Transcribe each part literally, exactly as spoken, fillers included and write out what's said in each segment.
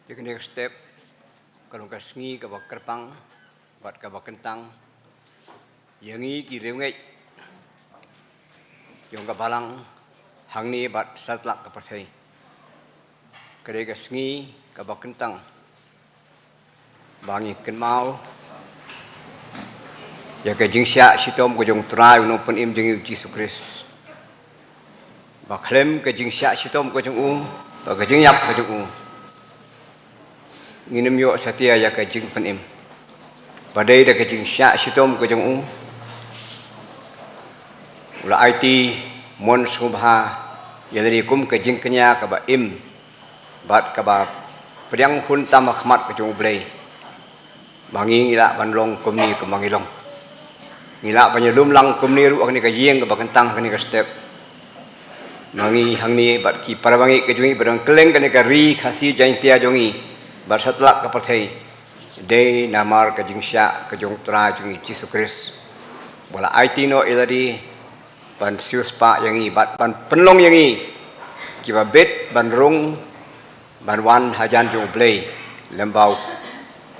Te kane ka step ka long ka sngi kaba kyrpang bad kaba kyntang ïa ngi ki riewngeit jong ka balang hangne bad satlak ka pyrthei. Ka dei ka sngi kaba kyntang ba ngi kynmaw ïa ka jingshah shitom ka jong U Trai U Nongpynim jong ngi U Jisu Khrist. Ba khlem ka jingshah shitom ka jong u, ba ka jingïap ka jong u, ngin ym ïoh satia ïa ka jingpynim. Ba dei da ka jingshah shitom ka jong u, u la aiti mon sngewbha ïa lade kum ka jingkñia kaba im bad kaba pdiang hun tam ha khmat ka jong U Blei. Ba ngi ngi lah ban long kumne kumba ngi long. Ngi lah ban ïalum lang kumne ruh ha kane ka ïing kaba kyntang, ha kane ka step. Ba ngi hangne bad ki para bangeit ka jong ngi ba don kylleng kane ka ri Khasi Jaiñtia jong ngi bad satlak ka pyrthei. Dei namar ka jingshah ka jong U Trai jong ngi Jisu Khrist, ba la aiti noh ïa lade ban siewspah ïa ngi bad ban pynlong ïa ngi kiba bit ban rung ban wan hajan jong U Blei lem bad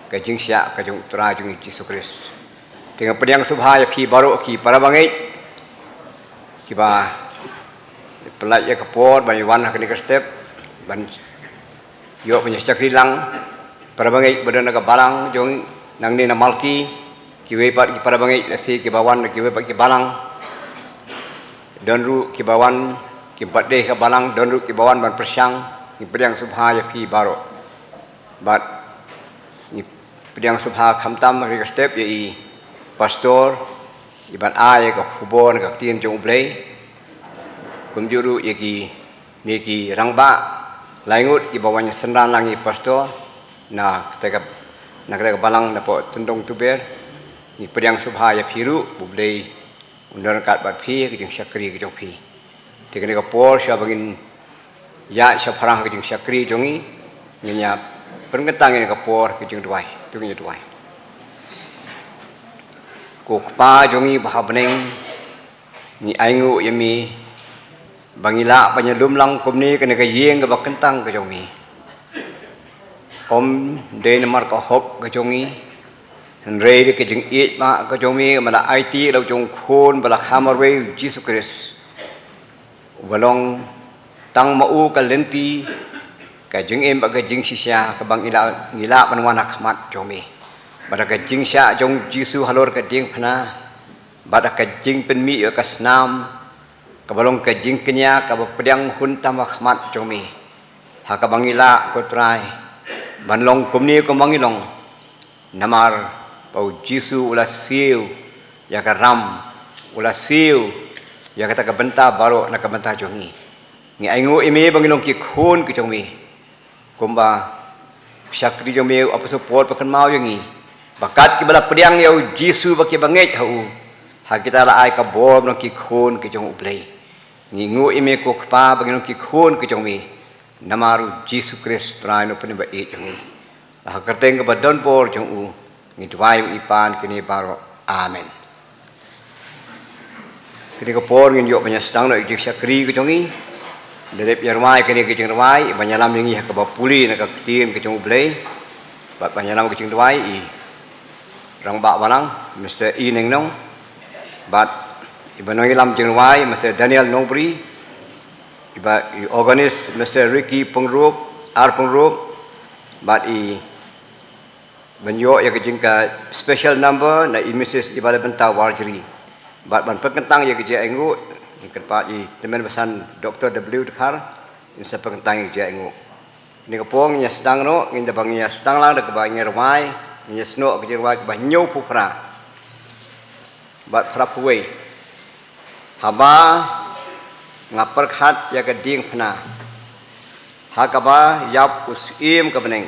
ka jingshah ka jong U Trai jong ngi Jisu Khrist. Te nga pdiang sngewbha ïa phi baroh ki para bangeit kiba pynlait ïa ka por ban wan ha kane ka step ban ïoh ban ïa shakri lang. Para bangeit ba don na ka balang jong ngi nangne na Malki, kiwei pat ki para bangeit lehse kiba wan na kiwei pat ki balang. Don ruh kiba wan kim pat dei ka balang, don ruh kiba wan ban pyrshang. Ngi pdiang sngewbha ïa phi baroh. Bad ngi pdiang sngewbha khamtam ha kane ka step ïa i pastor iban ai ïa ka khubor na ka ktien jong U Blei. Kumjuh ruh ïa kine ki rangbah laingut kiba wan synran lang ïa i pastor na kata ka, na kata ka balang na poh Tyndong Tuber. Ngi pdiang sngewbha ïa phi ruh, ba U Blei un don ryngkat bad phi ha ka jingshakri ka jong phi. Te kane ka por shuwa ba ngin ïaid shaphrang ha ka jingshakri jong ngi, ngin ïa pynkyntang ïa kane ka por ha ka jingduwai. To ngin ïa duwai. Ko Kpa jong ngi ba ha bneng, ngi ainguh ïa me ba ngi lah ban ïalum lang kumne ha kane ka ïing kaba kyntang ka jong me. Ym dei namar ka hok ka jong ngi, hynrei dei ka jingïeit mah ka jong me, ba me la aiti ïa la u jong u Khun ba la kha marwei, U Jisu Khrist, uba long tang ma u ka lynti, ka jingim bad ka jingshisha kaba ngi lah, ngi lah ban wan ha khmat jong me. Bad da ka jingshah jong U Jisu halor ka diengphna, bad da ka jingpynmih ïa ka snam, kaba long ka jingkñia kaba pdiang hun tam ha khmat jong me, ha kaba ngi lah, ko Trai, ban long kumne kumba ngi long. Namar ba U Jisu u la siew ïa ka ram, u la siew ïa kata ka bynta baroh na ka bynta jong ngi. Ngi ainguh ïa me ba ngi long ki khun ki jong me. Kumba u shakri jong me u Apostol Paul u kynmaw ïa ngi, ba kat kiba la pdiang ïa U Jisu bad kiba ngeit ha u, ha kita la ai ka bor ban long ki khun ki jong U Blei. Ngi ainguh ïa me ko Kpa ba ngi long ki khun ki jong me namar U Jisu Khrist Trai, U Nongpynim ba ïeit jong ngi. Ha ka kyrteng kaba don bor jong u ngi duwai, ngi pan kine baroh. Amen. Kane ka por ngin ïoh ban ïa sdang noh ïa ka jingshakri ka jong ngi. Da dep ïa rwai kane ka jingrwai, ban ïalam ïa ngi ha kaba pule na ka ktien ka jong U Blei bad ban ïalam ka jingduwai i rangbah balang, Mister E Nongnong, bad i ba nongïalam jingrwai, Mister Daniel Nongbri, i ba i organist, Mister Ricky Pyngrope, R Pyngrope, bad i ban ïoh ïa ka jingkha special number na i Missus Ibalebynta Warjri. Bad ban pynkyntang ïa ka jingainguh, ngi kyrpad ïa i Tymmen Basan Doktor W Dkhar, in sa pynkyntang ïa ka jingainguh. Kane ka por ngin ïa sdang noh, ngin da ba ngin ïa sdang lang da kaba ngin ïa rwai, ngin ïa snoh ka jingrwai kaba hynñiewphew phra. Bad phraphew wei. Haba nga pyrkhat ïa ka diengphna, ha kaba ïap u syiem ka bneng,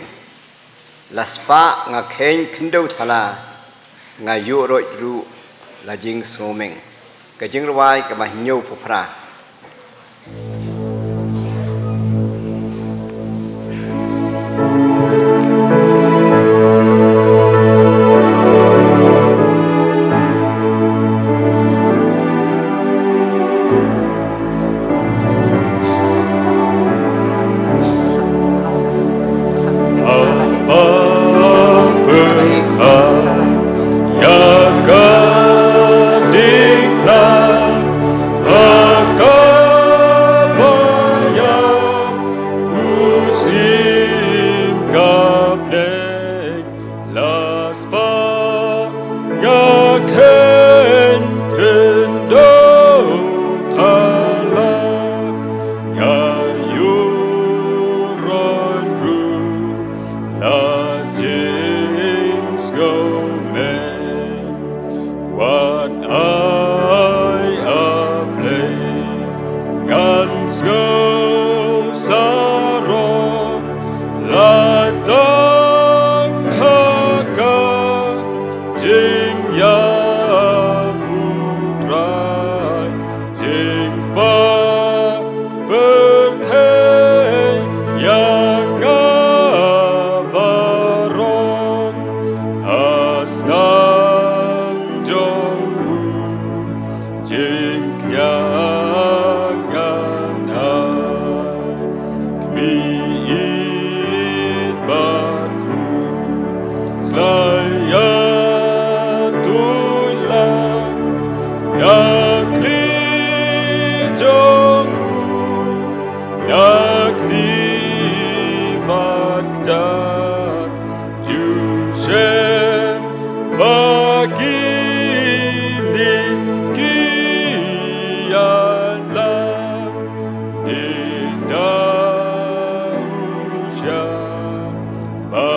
la spah nga kheiñ khyndew thala, nga ïuh roit ruh la jingsngewmeng. Ka jingrwai kaba hynñiewphew phra. Ïeit bad khuslai ïa tuid lang, ïa khlieh jong u, ïa kti bad kjat jong u Shem, ba kine ki ïalam. Ïa u sha ba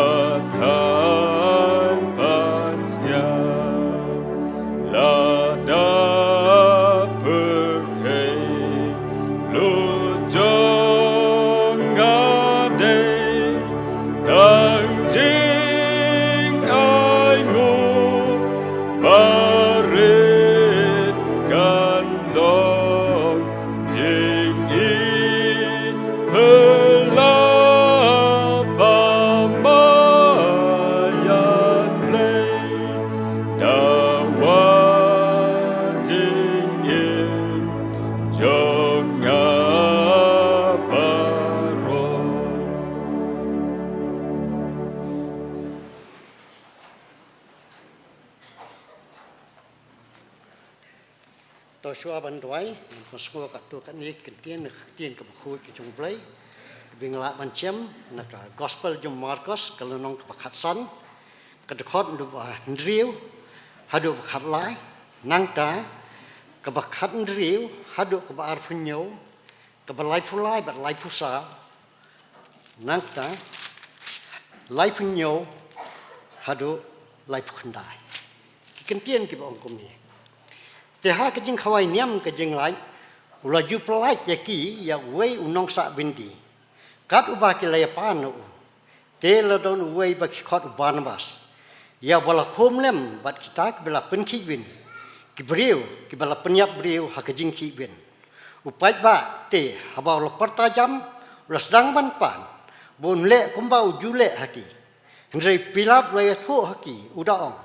than pan sñiaw, lada pyrthei lut jong nga dei tang jingainguh, barit kan long jingïeit phylla ba ma ïa Blei, dawa jingim jong nga baroh. To shuwa ban duwai, ngan pynsngew katto katne ki ktien, ki ktien kaba khuid ki jong U Blei, kiba ngi lah ban shem na ka Gospel jong u Markos, ka lynnong kaba khatsan, ka dkhot naduh ba hynriew haduh ba khatlai, nangta kaba khathynriew haduh kaba arphew hynñiew, kaba laiphew lai bad laiphew saw, nangta laiphew hynñiew haduh laiphew khyndai. Ki ktien kiba ong kumne: Te ha ka jingkhawai niam ka jinglait, u la ju pyllait ïa ki ïa uwei u nongsah byndi. Kat uba ki la ïapan na u, te la don uwei ba ki khot u Barnabas, ïa uba la khum lem bad kita kiba la pynkhih win, ki briew kiba la pynïap briew ha ka jingkhih win. U paidbah te haba u la pyrta jam, u la sdang ban pan ba un leh kumba u ju leh ha ki. Hynrei u Pilat u la ïathuh ha ki, u da ong: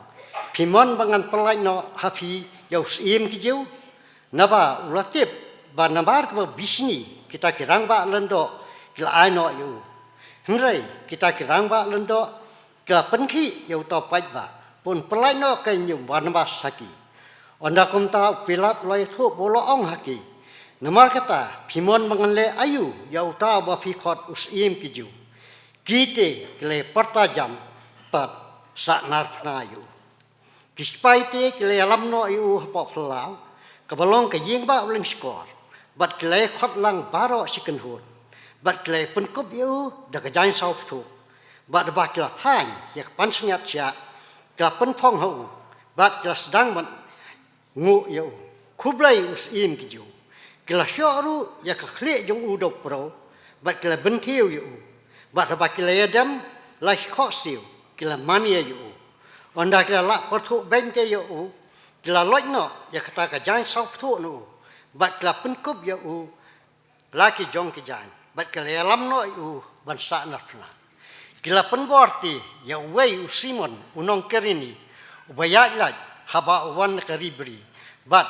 Phi mon ba ngan pyllait noh ha phi ïa u Syiem ki Jiw? Naba u la tip ba namar kaba bishni kita ki rangbah lyngdoh ki la ai noh ïa u. Hynrei kita ki rangbah lyngdoh ki la pynkhih ïa uta u paidbah ba un pyllait noh kein ïa u Barnabas ha ki. Ynda kumta u Pilat u la ïathuh bad u la ong ha ki: Namar kata, phi mon ba ngan leh aïu ïa uta uba phi khot u Syiem ki Jiw? Ki te ki la ïa pyrta jam bad sahnarphna ïa u. Ki sipai te ki la ïalam noh ïa u hapoh phyllaw kaba long ka ïing bah u lyngskor, bad ki la ïa khot lang baroh shi kynhun, bad ki la ïa pynkup ïa u da ka jaiñ sawphthuh. Bad haba ki la thaiñ ïa ka pansngiat shiah, ki la pynphong ha u, bad ki la sdang ban nguh ïa u: Khublei, u Syiem ki Jiw! Ki la shoh ruh ïa ka khlieh jong u da u prau, bad ki la bynthiew ïa u. Bad haba ki la ïadem la ki khohsiew, ki la mane ïa u. Ynda ki la lah pyrthuh beiñ te ïa u, ki la loit noh ïa kata ka jaiñ sawphthuh na u, bad ki la pynkup ïa u la ki jong ki jaiñ, bad ki la ïalam noh ïa u ban sahnarphna. Ki la pynbor te ïa uwei u Simon u nong Kirini, uba ïaid lait haba u wan na ka ri bri, bad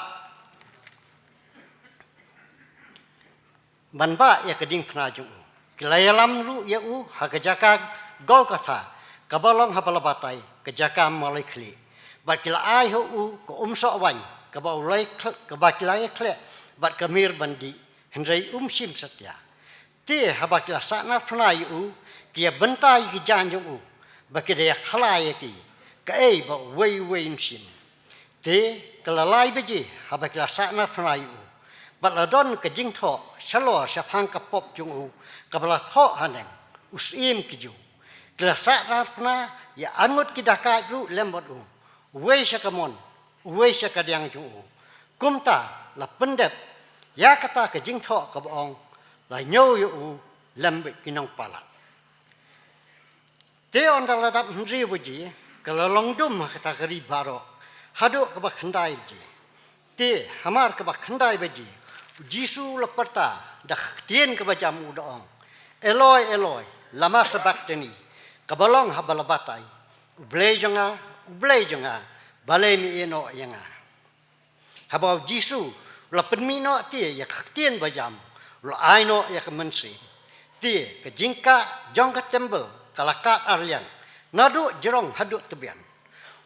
ban bah ïa ka diengphna jong u. Ki la ïalam ruh ïa u ha ka jaka Golgotha, kaba long haba la batai ka jaka mawlai khlieh. Bad ki la ai ha u ka umsoh waiñ kaba u la ïa khl-, kaba ki la ïa khleh bad ka mir ban dih, hynrei um shim satia. Te haba ki la sahnarphna ïa u, ki ïa bynta ïa ki jaiñ jong u, ba ki da ïa khala ïa ki, kaei ba uwei uwei um shim. Te ka la lai baje haba ki la sahnarphna ïa u, bad la don ka jingthoh shalor shaphang ka pop jong u, kaba la thoh haneng: U Syiem ki Jiw. Ki la sahnarphna ïa arngut ki dakaid ruh lem bad u, uwei sha kamon, uwei sha kadiang jong u. Kumta la pyndep ïa kata ka jingthoh kaba ong: La ñiew ïa u lem bad ki nongpalat. Te ynda la dap hynriew baje, ka la long dum ha kata ka ri baroh haduh kaba khyndai baje. Te hamar kaba khyndai baje, u Jisu u la pyrta da ka ktien kaba jam, u da ong: Eloi, Eloi, lama sabakhtani? Kaba long haba la batai: U Blei jong nga, U Blei jong nga, balei me ïehnoh ïa nga? Haba u Jisu u la pynmih noh te ïa ka ktien ba jam, u la ai noh ïa ka mynsiem. Te ka jingkah jong ka temple ka la kah arliang, naduh jrong haduh tbian.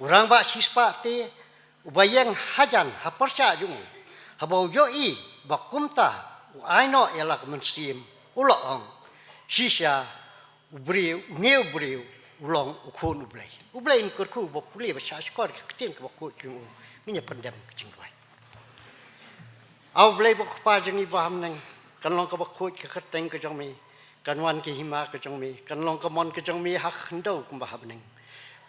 U rangbah shispah te uba ïeng hajan ha pyrshah jong u, haba u ïohi ba kumta u ai noh ïa la ka mynsiem, u la ong, shisha u briew, une u briew u long u khun U Blei. U Blei un kyrkhu ba pule ba shah shkor ka ktien kaba khuid jong u. Ngin ïa pyndem ka jingduwai. A U Blei ba U Kpa jong ngi ba ha bneng, kan long kaba khuid ka kyrteng ka jong me, kan wan ka hima ka jong me, kan long ka mon ka jong me ha khyndew kumba ha bneng.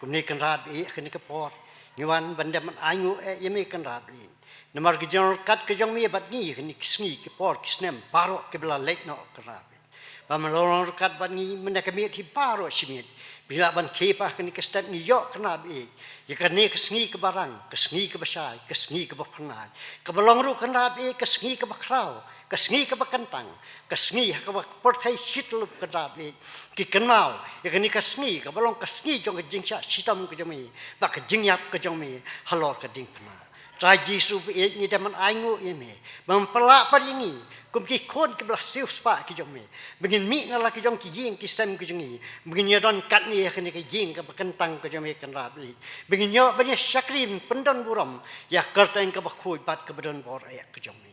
Kumne Kynrad baieit, ha kane ka por ngi wan ban dem ban ainguh eh ïa me Kynrad baieit. Namar ka jingryngkat ka jong me bad ngi ha kine ki sngi ki por ki snem baroh kiba la leit noh Kynrad baieit. Ba me la long ryngkat bad ngi mynne ka miet hi baroh shi miet. Ba ngi lah ban khie pat ha kane ka step ngi ïoh Kynrad baieit ïa kane ka sngi kaba rang, ka sngi kaba shai, ka sngi kaba phyrnai, kaba long ruh Kynrad baieit ka sngi kaba khraw, ka sngi kaba kyntang, ka sngi ha kaba pyrthei shityllup Kynrad baieit ki kynmaw ïa kane ka sngi kaba long ka sngi jong ka jingshah shitom ka jong me bad ka jingïap ka jong me halor ka diengphna. Trai Jisu baieit, ngi dem ban ainguh ïa me ba men pynlah pat ïa ngi kum ki khun kiba la siewspah ki jong me, ba ngin mih na la ki jong ki ïing ki sem ki jong ngi, ba ngin ïadon katne ha kane ka ïing kaba kyntang ka jong me Kynrad baieit, ba ngin ïoh ban ïa shakri ban pyndon burom ïa ka kyrteng kaba khuid bad kaba donbor eh ka jong me.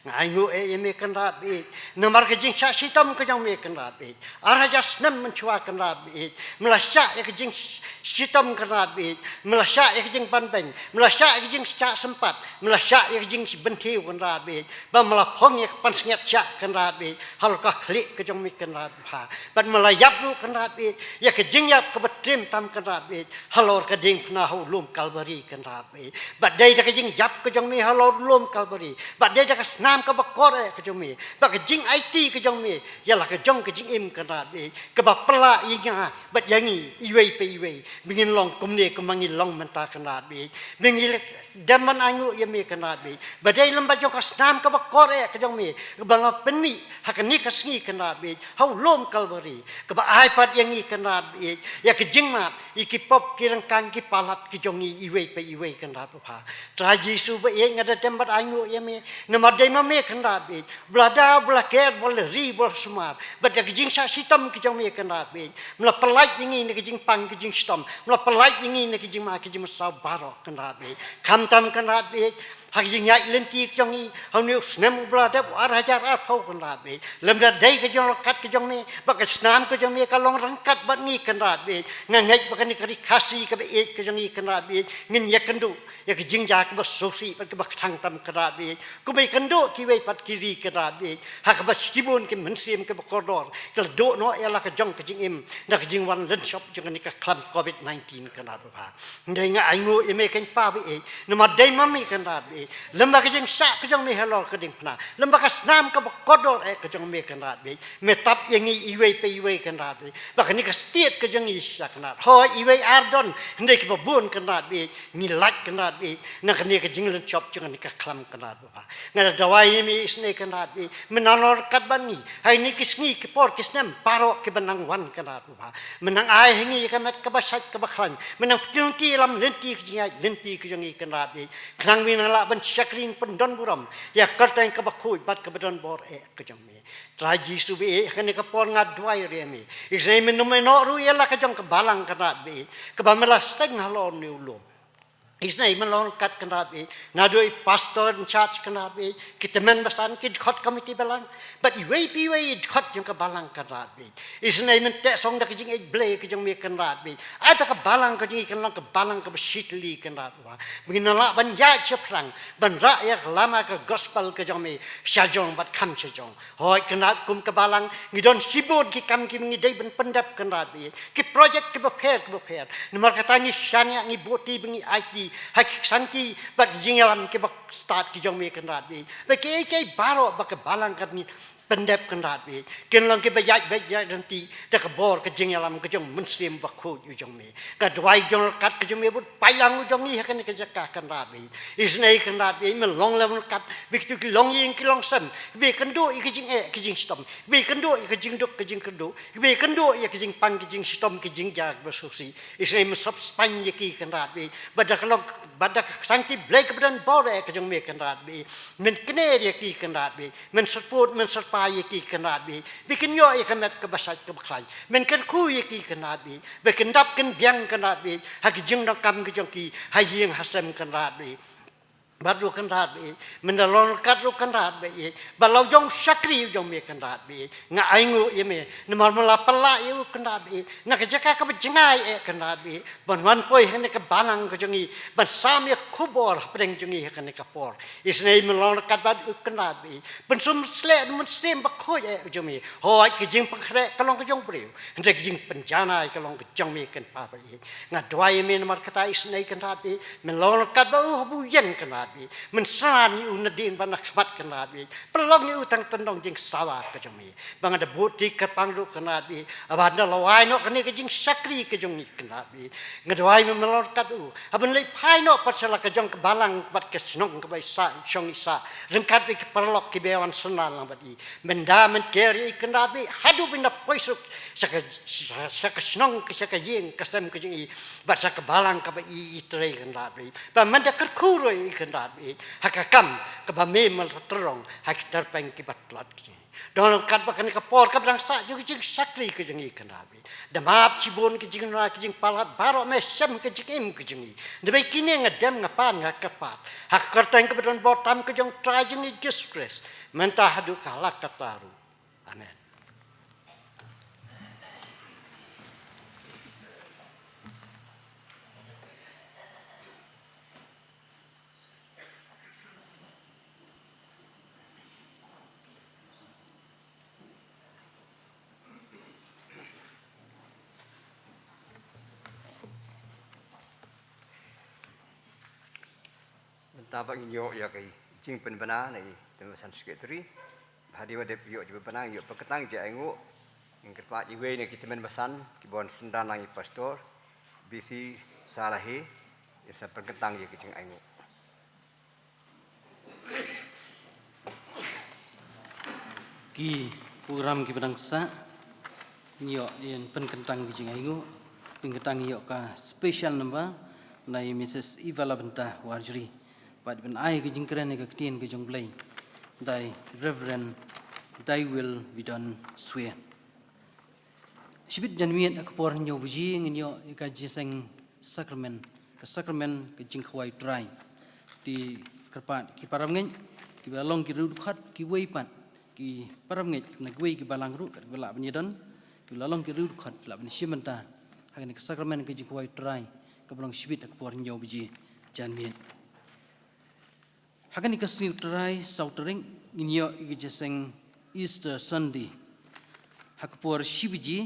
Nga ainguh eh ïa me Kynrad baieit namar ka jingshah shitom ka jong me Kynrad baieit. Ar hajar snem mynshuwa Kynrad baieit, me la shah ïa ka jingshitom Kynrad baieit, me la shah ïa ka jingbanbeiñ, me la shah ïa ka jingshah sympat, me la shah ïa ka jingbenthiew Kynrad baieit, ba me la phong ïa ka pansngiat shah Kynrad baieit halor ka khlieh ka jong me Kynrad bha. Bad me la ïap ruh Kynrad baieit ïa ka jingïap kaba triem tam Kynrad baieit halor ka diengphna ha u lum Kalbari Kynrad baieit. Bad dei da ka jingïap ka jong me halor u lum Kalbari, bad dei da ka snam kaba kor eh ka jong me, bad ka jingaiti ka jong me ïa la ka jong ka jingim Kynrad baieit, kaba pynlah ïa nga bad ïa ngi iwei pa iwei ba ngin long kumne kumba ngi long mynta Kynrad baieit. Ba ngi dem ban ainguh ïa me Kynrad baieit ba dei lem bad jong ka snam kaba kor eh ka jong me kaba la pynmih ha kane ka sngi Kynrad baieit ha u lum Kalbari, kaba ai pat ïa ngi Kynrad baieit ïa ka jingmap ïa ki pop ki ryngkang ki palat ki jong ngi iwei pa iwei Kynrad bha. Trai Jisu baieit, nga da dem bad ainguh ïa me namar dei ma me Kynrad baieit ba la da, ba la ker, ba la ri, ba la sumar. Bad da ka jingshah shitom ka jong me Kynrad baieit me la pyllait ïa ngi na ka jingpang ka jingshitom, me la pyllait ïa ngi na ka jingma ka jingmynsaw baroh Kynrad baieit. Khamtam Kynrad baieit ha ka jingïaid lynti ka jong ngi ha une u snem uba la dep u ar hajar arphew Kynrad baieit, lymda dei ka jingryngkat ka jong me bad ka snam ka jong me ka long ryngkat bad ngi Kynrad baieit, nga ngeit ba kane ka Ri Khasi kaba ïeit ka jong ngi Kynrad baieit ngin ïakynduh ïa ka jingjia kaba sngewsih bad kaba kthang tam Kynrad baieit, kumba ïakynduh kiwei pat ki ri Kynrad baieit ha kaba shibun ki mynsiem kiba kordor ki la duh noh ïa la ka jong ka jingim da ka jingwan lynshop jong kane ka khlam covid nineteen Kynrad bha. Hynrei nga ainguh ïa me Kynrad baieit namar dei ma me Kynrad baieit lem bad ka jingshah ka jong me halor ka diengphna, lem bad ka snam kaba kordor eh ka jong me Kynrad baieit, me tap ïa ngi iwei pa iwei Kynrad baieit. Bad kane ka state ka jong ngi shisha Kynrad, hooid iwei ar don, hynrei kiba bun Kynrad baieit ngi lait Kynrad baieit na kane ka jinglynshop jong kane ka khlam Kynrad bha. Nga da duwai ïa me isynei Kynrad baieit, men nang long ryngkat bad ngi ha kine ki sngi ki por ki snem baroh kiba nang wan Kynrad bha. Men nang ai ha ngi ïa ka met kaba shait kaba khlaiñ, men nang pynlynti ïalam lynti ka jingïaid lynti ka jong ngi Kynrad baieit, khnang ba ngin nang lah ban shakri pyndon burom ïa ka kyrteng kaba khuid bad kaba donbor eh ka jong me. Trai Jisu baieit, ha kane ka por nga duwai ïa me, isynei men nym ïehnoh ruh ïa la ka jong ka balang Kynrad baieit kaba me la seng halor une u lum. Isynei men long ryngkat Kynrad baieit, naduh i pastor in charge Kynrad baieit, ki tymmen basan, ki dkhot committee balang, bad iwei pa iwei i dkhot jong ka balang Kynrad baieit. Isynei men teh song da ka jingïeit Blei ka jong me Kynrad baieit, ai ba ka balang ka jong ngi kan long ka balang kaba shitylli Kynrad bha, ba ngin nang lah ban ïaid shaphrang ban rah ïa ka lama ka gospel ka jong me shajrong bad kham shajrong. Hooid Kynrad, kum ka balang ngi don shibun ki kam kiba ngi dei ban pyndep Kynrad baieit, ki project kiba pher kiba pher. Namar kata ngi shaniah, ngi buhti ba ngi aiti ha ki ksangti bad ki jingïalam kiba stad ki jong me Kynrad baieit, ba kiei kiei baroh ba ka balang kan pyndep Kynrad baieit kin long kiba ïaid beit ïaid ryntih da ka bor ka jingïalam ka jong u Mynsiem Bakhuid u jong me. Nga duwai jong ryngkat ka jong me bad u paidlang u jong ngi ha kane ka jaka Kynrad baieit. Isynei Kynrad baieit men long lem ryngkat bad kito ki longïing ki longsem kiba ïakynduh ïa ka jingeh ka jingshitom, kiba ïakynduh ïa ka jingduk ka jingkyrduh, kiba ïakynduh ïa ka jingpang ka jingshitom, ka jingjia kaba sngewsih. Isynei men sop spaiñ ïa ki Kynrad baieit, bad da ka long, bad da ka ksangti Blei kaba donbor eh ka jong me Kynrad baieit, men kner ïa ki Kynrad baieit, men syrpud, men syrpad Ai ïa ki Kynrad Blei, ba kin ïoh ïa ka met kaba shait kaba khlaiñ. Men kyrkhu ïa ki Kynrad Blei, ba kin dap kin biang Kynrad Blei ha ki jingdonkam ka jong ki, ha ïing ha sem Kynrad Blei. Bad ruh Kynrad Blei, men da long ryngkat ruh Kynrad Blei, ba la u jong u shakri u jong me Kynrad Blei, nga ainguh ïa me, namar me la pynlah ïa u Kynrad Blei na ka jaka kaba jngai eh Kynrad Blei, ban wan poi ha kane ka balang ka jong ngi, ban sam ïa ka khubor hapdeng jong ngi ha kane ka por. Isynei men long ryngkat bad u Kynrad Blei, ban sum sleh mynsiem bakhuid eh u jong me. Hooid, ka jingpynkhreh ka long ka jong u briew, hynrei ka jingpynjanai ka long ka jong me Kynrad Blei. Nga duwai ïa me namar kata, isynei Kynrad Blei, men long ryngkat bad u ha ba u ïeng Kynrad Blei, men synran ïa u nadien bad na khmat Kynrad Blei, pynlong ïa u tang tyndong jingsawa ka jong me. Ba nga da bud kti kyrpang ruh Kynrad Blei, haba nga da lawei noh kane ka jingshakri ka jong ngi Kynrad Blei, nga duwai me men long ryngkat u, haba nga leit phai noh pat sha la ka jong ka balang bad ka shnong kaba i sah, shong i sah, ryngkat bad ki paralok kiba wan synran lang bad i. Men da men ker ïa i Kynrad Blei, haduh ba nga da poi suk sha ka, sha, sha ka shnong, sha ka ïing ka sem ka jong i, bad sha ka balang kaba i, i trei Kynrad Blei. Ba men da kyrkhu ruh ïa i Kynrad Blei ha ka kam kaba me men la tyrong ha ki tyrpeng kiba tlot. Dang ryngkat bad kane ka por kaba dang sah jong ka jingshakri ka jong i Kynrad Blei, da map shibun ka jingïarap ka jingpalat baroh, me shem ka jingim ka jong i. Naba ïa kine nga dem nga pan nga kyrpad ha ka kyrteng kaba don bor tam ka jong u Trai jong ngi Jisu Khrist, mynta haduh katta katta ruh. Amen. Mynta ba ngin ïoh ïa ka jingpynbna na i Tymmen Basan Secretary. Ba hadien ba dep ïoh jingpynbna, ïoh pynkyntang jingainguh, ngin kyrpad ïa iwei na ki tymmen basan kiba wan synran lang ïa i Pastor B C Salahi, in sa pynkyntang ïa ka jingainguh. Ki program kiba dang sah, ngin ïoh ïa ka pynkyntang ka jingainguh, pynkyntang ïa ka special number na i Missus Eva Labenta Warjri. Bad ban ai ka jingkren ïa ka ktien ka jong u Blei da i Reverend Daiwil Vidon Swier. Shibit janmiet ha ka por hynñiew baje ngin ïoh ïa ka jingïaseng sakramen, ka sakramen ka jingkhawai u Trai. Te kyrpad ki parabangeit kiba long ki riewdkhot, kiwei pat ki parabangeit na kiwei ki balang ruh, kat kiba lah ban ïadon, kiba long ki riewdkhot, lah ban shim bynta ha kane ka sakramen ka jingkhawai u Trai kaba long shibit ha ka por hynñiew baje janmiet. Ha kane ka sngi u Trai, saw tarik, ngin ïoh ïa ka jingïaseng Easter Sunday ha ka por shi baje.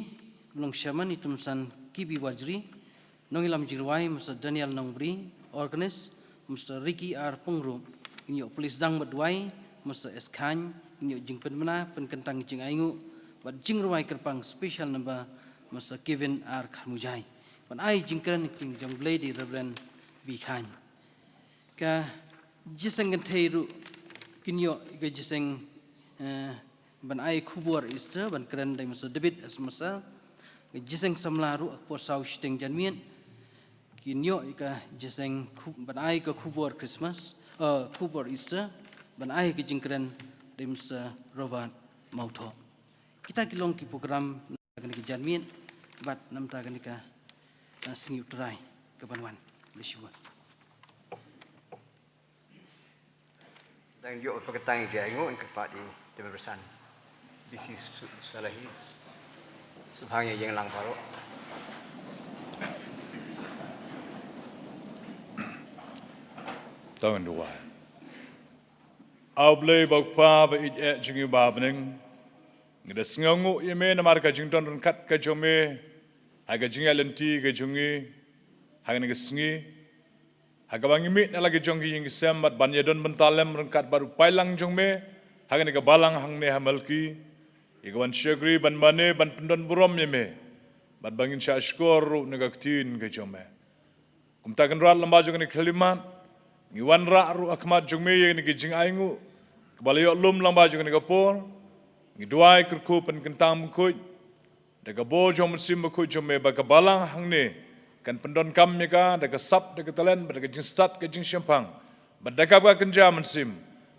Ba long shaman i Tymmen Basan K B Warjri, nongïalam jingrwai Mister Daniel Nongbri, organist Mister Ricky R Pyngrope, ngin ïoh pule sdang bad duwai Mister S Khan, ngin ïoh jingpynbna, pynkyntang jingainguh bad jingrwai kyrpang special number Mister Kevin R Kharmujai. Ban ai jingkren ïa ka ktien jong u Blei da i Reverend B Khan. Ka jingïaseng kynthei ruh kin ïoh ïa ka jingïaseng, eh, ban ai khubor Easter, ban kren da i Mister David S Masa. Ka jingïaseng samla ruh ha ka por saw shiteng janmiet kin ïoh ïa ka jingïaseng khu-, ban ai ka khubor Christmas, eh, khubor Easter, ban ai ka jingkren da i Mister Robert Mawthoh. Kita ki long ki program kane ka janmiet bad namar kane ka, eh, sngi u Trai ka ban wan. Bless you all. Dang ïoh pynkyntang jingainguh, ngin kyrpad ïa i Tymmen Basan B C Su-, Salahi. Sngewbha ïa ïeng lang baroh. To ngin duwai. A U Blei uba U Kpa ba ïeit eh jong ngi uba ha bneng, ngi da sngewnguh ïa me namar ka jingdon ryngkat ka jong me ha ka jingïaid lynti ka jong ngi ha kane ka sngi, ha kaba ngi mih na la ka jong ka ïing ka sem bad ban ïadon bynta lem ryngkat bad u paidlang jong me ha kane ka balang hangne ha Malki, ïa ka ban shakri, ban mane, ban pyndon burom ïa me bad ba ngin shah shkor ruh na ka ktien ka jong me. Kumta Kynrad, lyngba jong kane ka khyllipmat ngi wanrah ruh ha khmat jong me ïa kane ka jingainguh kaba la ïoh lum lyngba jong kane ka por. Ngi duwai kyrkhu pynkyntang bakhuid da ka bor jong u Mynsiem Bakhuid jong me ba ka balang hangne kan pyndonkam ïa ka da ka sap, da ka talent, bad da ka jingstad, ka jingshemphang, bad da kaba kynja mynsiem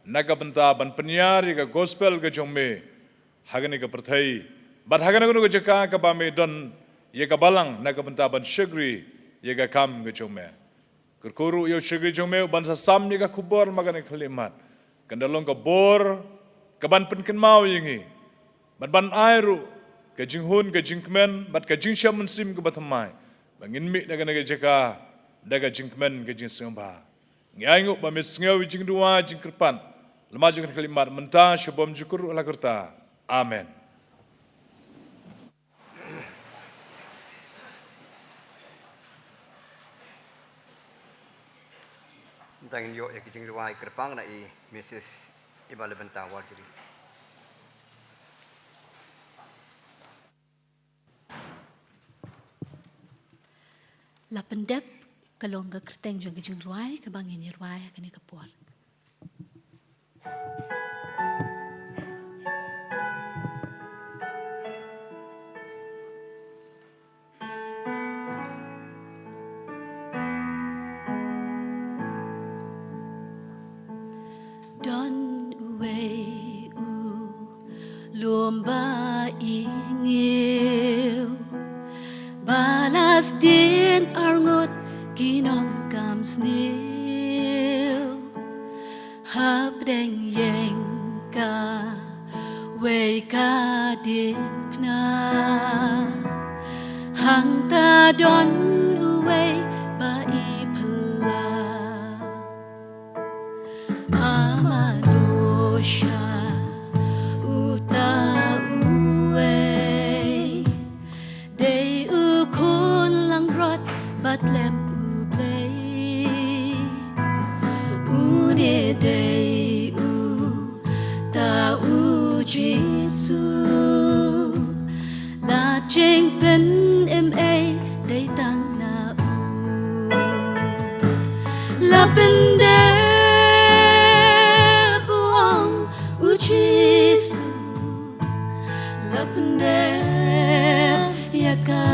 na ka bynta ban pynïar ïa ka gospel ka jong me ha kane ka pyrthei, bad ha kano kano ka jaka kaba me don ïa ka balang na ka bynta ban shakri ïa ka kam ka jong me. Kyrkhu ruh ïa u shakri jong me ban sa sam ïa ka khubor ma kane ka khyllipmat, kan da long ka bor kaban pynkynmaw ïa ngi, bad ban ai ruh ka jinghun, ka jingkmen bad ka jingshah mynsiem kaba thymmai, ba ngin mih na kane ka jaka da ka jingkmen, ka jingsngewbha. Ngi ainguh ba me sngew ïa ka jingduwai, jingkyrpad, lem bad jong kane ka khyllipmat mynta, sha bymjukut ruh la ka rta. Amen. Mynta ngin ïoh ïa ka jingduwai kyrpang na i Mrs Iba Lebenta Warjri. La pyndep ka long ka kyrteng jong ka jingrwai kaba ngin ïa rwai ha kane ka por. Don uwei u lum ba ingiew, ba la sdien arngut ki nongkam sniew. Hapdeng ïing kawei ka diengphna, hangta don uwei ba i phylla. A mano sha uta uwei, dei u khun langbrot ba tlep U Blei. Une dei uta u Jisu. La jingpynim ei dei tang na u. La pyndep, u ong u Jisu. La pyndep ïa ka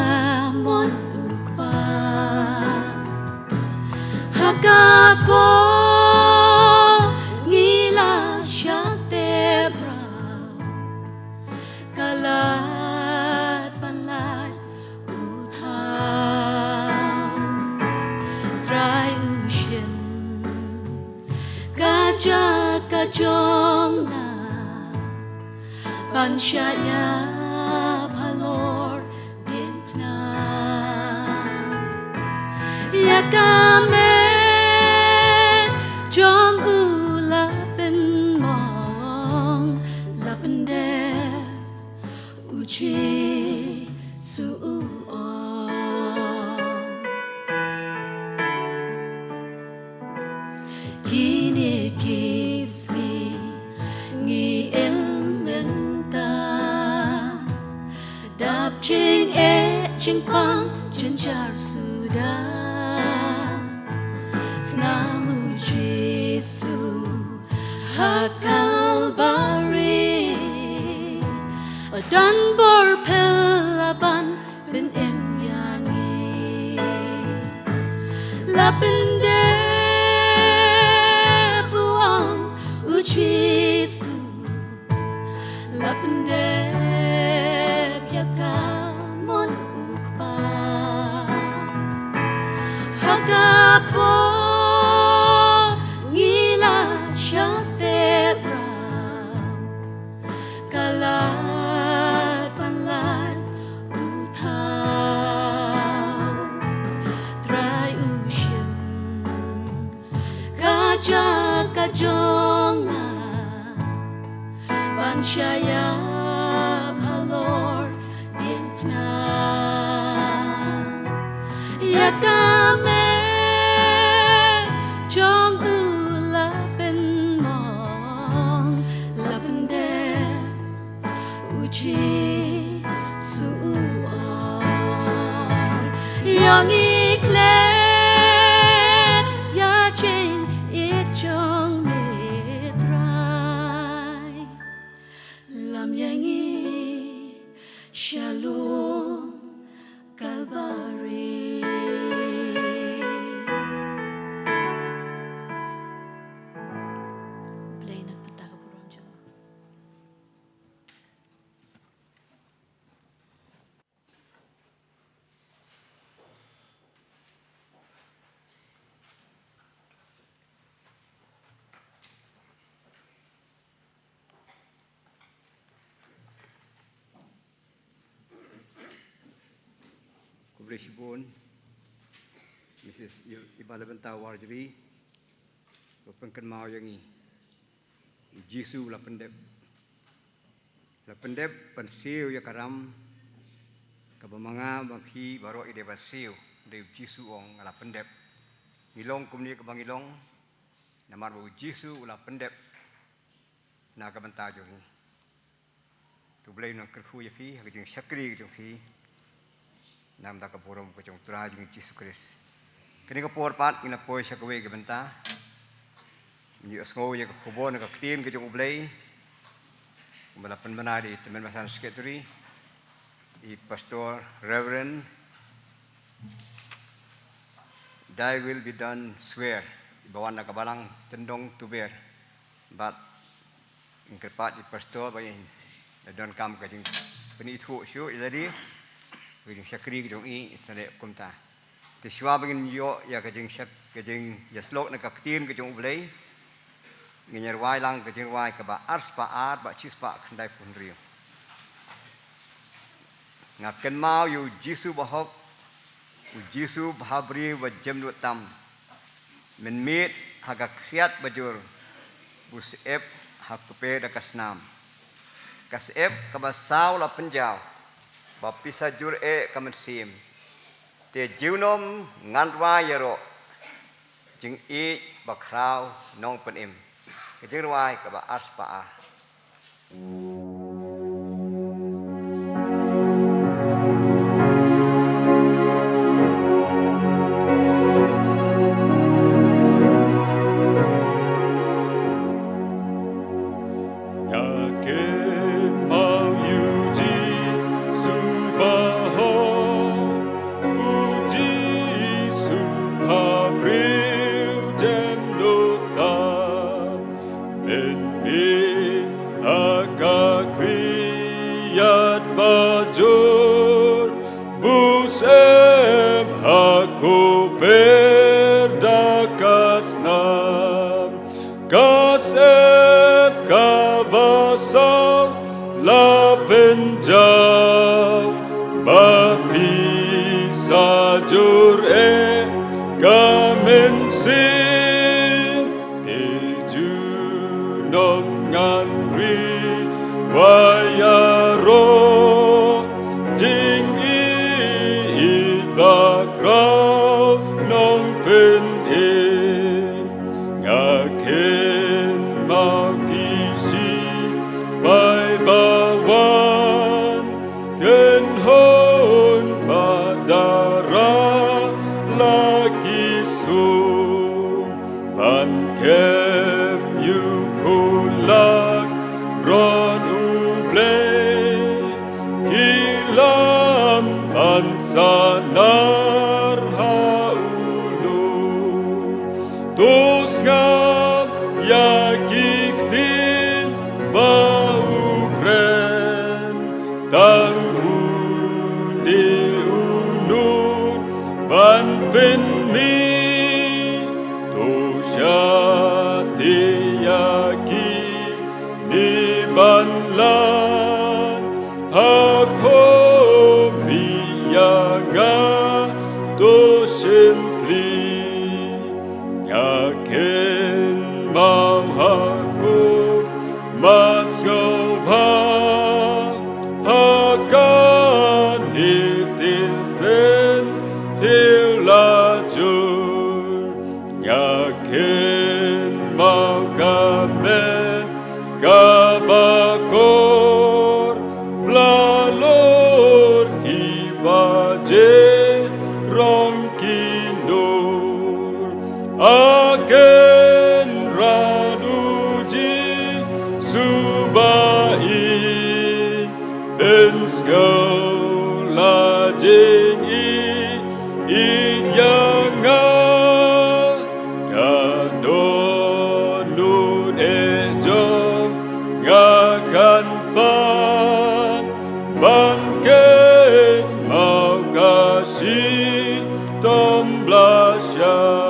mon u Kpa. Ha ka por ngi la shah tep rau, ka lad ban lait u thaw. Trai u shim ka jaka jong nga ban shah ïa phalor diengphna. Ïa ka met jong u la pynmong, la pyndep, u Jisu u ong. Kine ki sngi ngi im mynta, dap jingeh jingpang jynjar suda. Snam u Jisu ha Kalbari, don bor phylla ban pynim ïa ngi. La pyndep, u ong u Jisu. La pyndep ïa ka mon u Kpa. Ha ka por ngi la shah tep rau, ka lad ban lait u thaw. Trai u shim ka jaka jong nga ban shah ïa phalor diengphna. Ïa ka met jong u la pynmong, la pyndep, u Jisu u ong. Ïa ngi khleh ïa jingïeit jong me Trai. Lam ïa ngi sha lum Kalbari. U Blei un pyntip ïa ka burom jong u. Bishop Bun, Missus I-, Iba Labenta Warjri, ba pynkynmaw ïa ngi, Jisu la pyndep. La pyndep ban siew ïa ka ram, kaba ma nga ma phi baroh i dei ban siew, dei Jisu ong nga la pyndep. Ngi long kumne kaba ngi long, namar ba u Jisu u la pyndep na ka bynta jong ngi. To U Blei un kyrkhu ïa phi ha ka jingshakri ka jong phi. Namar ka burom ka jong U Trai jong ngi Jisu Khrist. Kane ka por pat ngin ïa poi sha kawei ka bynta. Ngin ïa sngew ïa ka khubor na ka ktien ka jong U Blei. Kumba la pynbna da i tymmen basan secretary, i Pastor Reverend Thy Will Be Done Swear, iba wan na ka balang Tyndong Tuber. Bad ngin kyrpad ïa i Pastor ba in ïa donkam ka jingpynithuh shuh ïa lade, ka jingshakri ka jong i, i sa leh kumta. Te shuwa ba ngin ïoh ïa ka jingshak-, ka jingïasyllok na ka ktien ka jong U Blei, ngin ïa rwai lang ka jingrwai kaba arspah ar bad shispah khyndaiphew hynriew. Nga kynmaw ïa u Jisu bahok, u Jisu bhabriew ba jemnud tam. Mynmiet ha ka khriat bajur, u syep ha kper da ka snam. Ka syep kaba saw la pynjaw, ba pisa jur eh ka mynsiem. Te junom ngan rwai ïaroh, jingïeit ba khraw nongpynim. Ka jingrwai kaba arspah ar. Nga kynmaw ïa u Jisu bahok, u Jisu bhabriew jemnud tam. Mynmiet ha ka khriat bajur, u syep ha kper da ka snam. Ka syep kaba saw la pynjaw, ba pisa jur eh ka mynsiem. Te junom ngan rwai ïaroh, jingïeit ba khraw nongpynim. Nga kynmaw ki shipai ba wan, kynhun bad dara la ki sum, ban kem ïa u khun langbrot U Blei, ki lam ban sanar ha u lum. To sngap ïa ki ktien ba u kren, tang une uno ban pynmih. To shah te ïa kine ban lait, ha khmih ïa nga to shim pli. Nga kynmaw ha ko mat sngewbha, ha kane tylli tylli la jur. Nga kynmaw ka met kaba kor, blalor ki baje rong ki nur. A kynran u Jisu ba ïeit, pynsngew la jingïeit ïa nga. Ka dohnud eh jong nga kan pan, ban kynmaw ka shitom blashiat.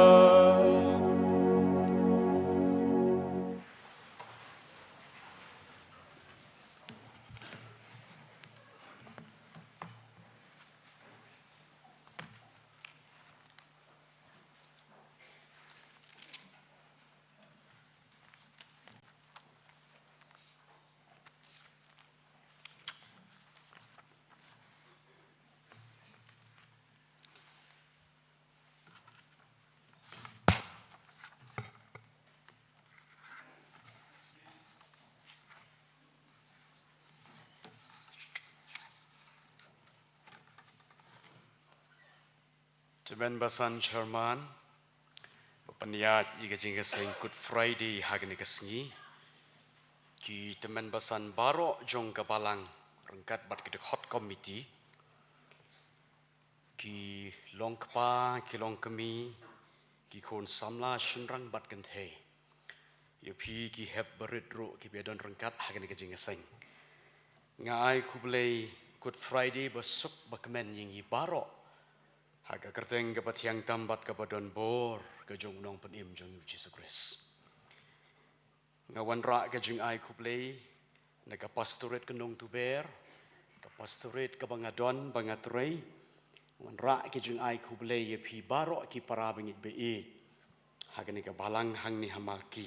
Tymmen basan chairman, ba pynïaid ïa ka jingïaseng Good Friday ha kane ka sngi. Ki tymmen basan baroh jong ka balang ryngkat bad ki dkhot komiti. Ki long kpa, ki long kmie, ki khun samla shynrang bad kynthei. Ïa phi ki hep barit ruh kiba don ryngkat ha kane ka jingïaseng. Nga ai khublei Good Friday ba suk ba kmen ïa ngi baroh. Ha ka kyrteng kaba thiang tam bad kaba don bor ka jong u Nongpynim jong ngi u Jisu Khrist. Nga wanrah ka jingai khublei na ka pastorate ka Nongtuber, ka pastorate kaba nga don ba nga trei. Wanrah ka jingai khublei ïa phi baroh ki para bangeit ba ïeit ha kane ka balang hangne ha Malki.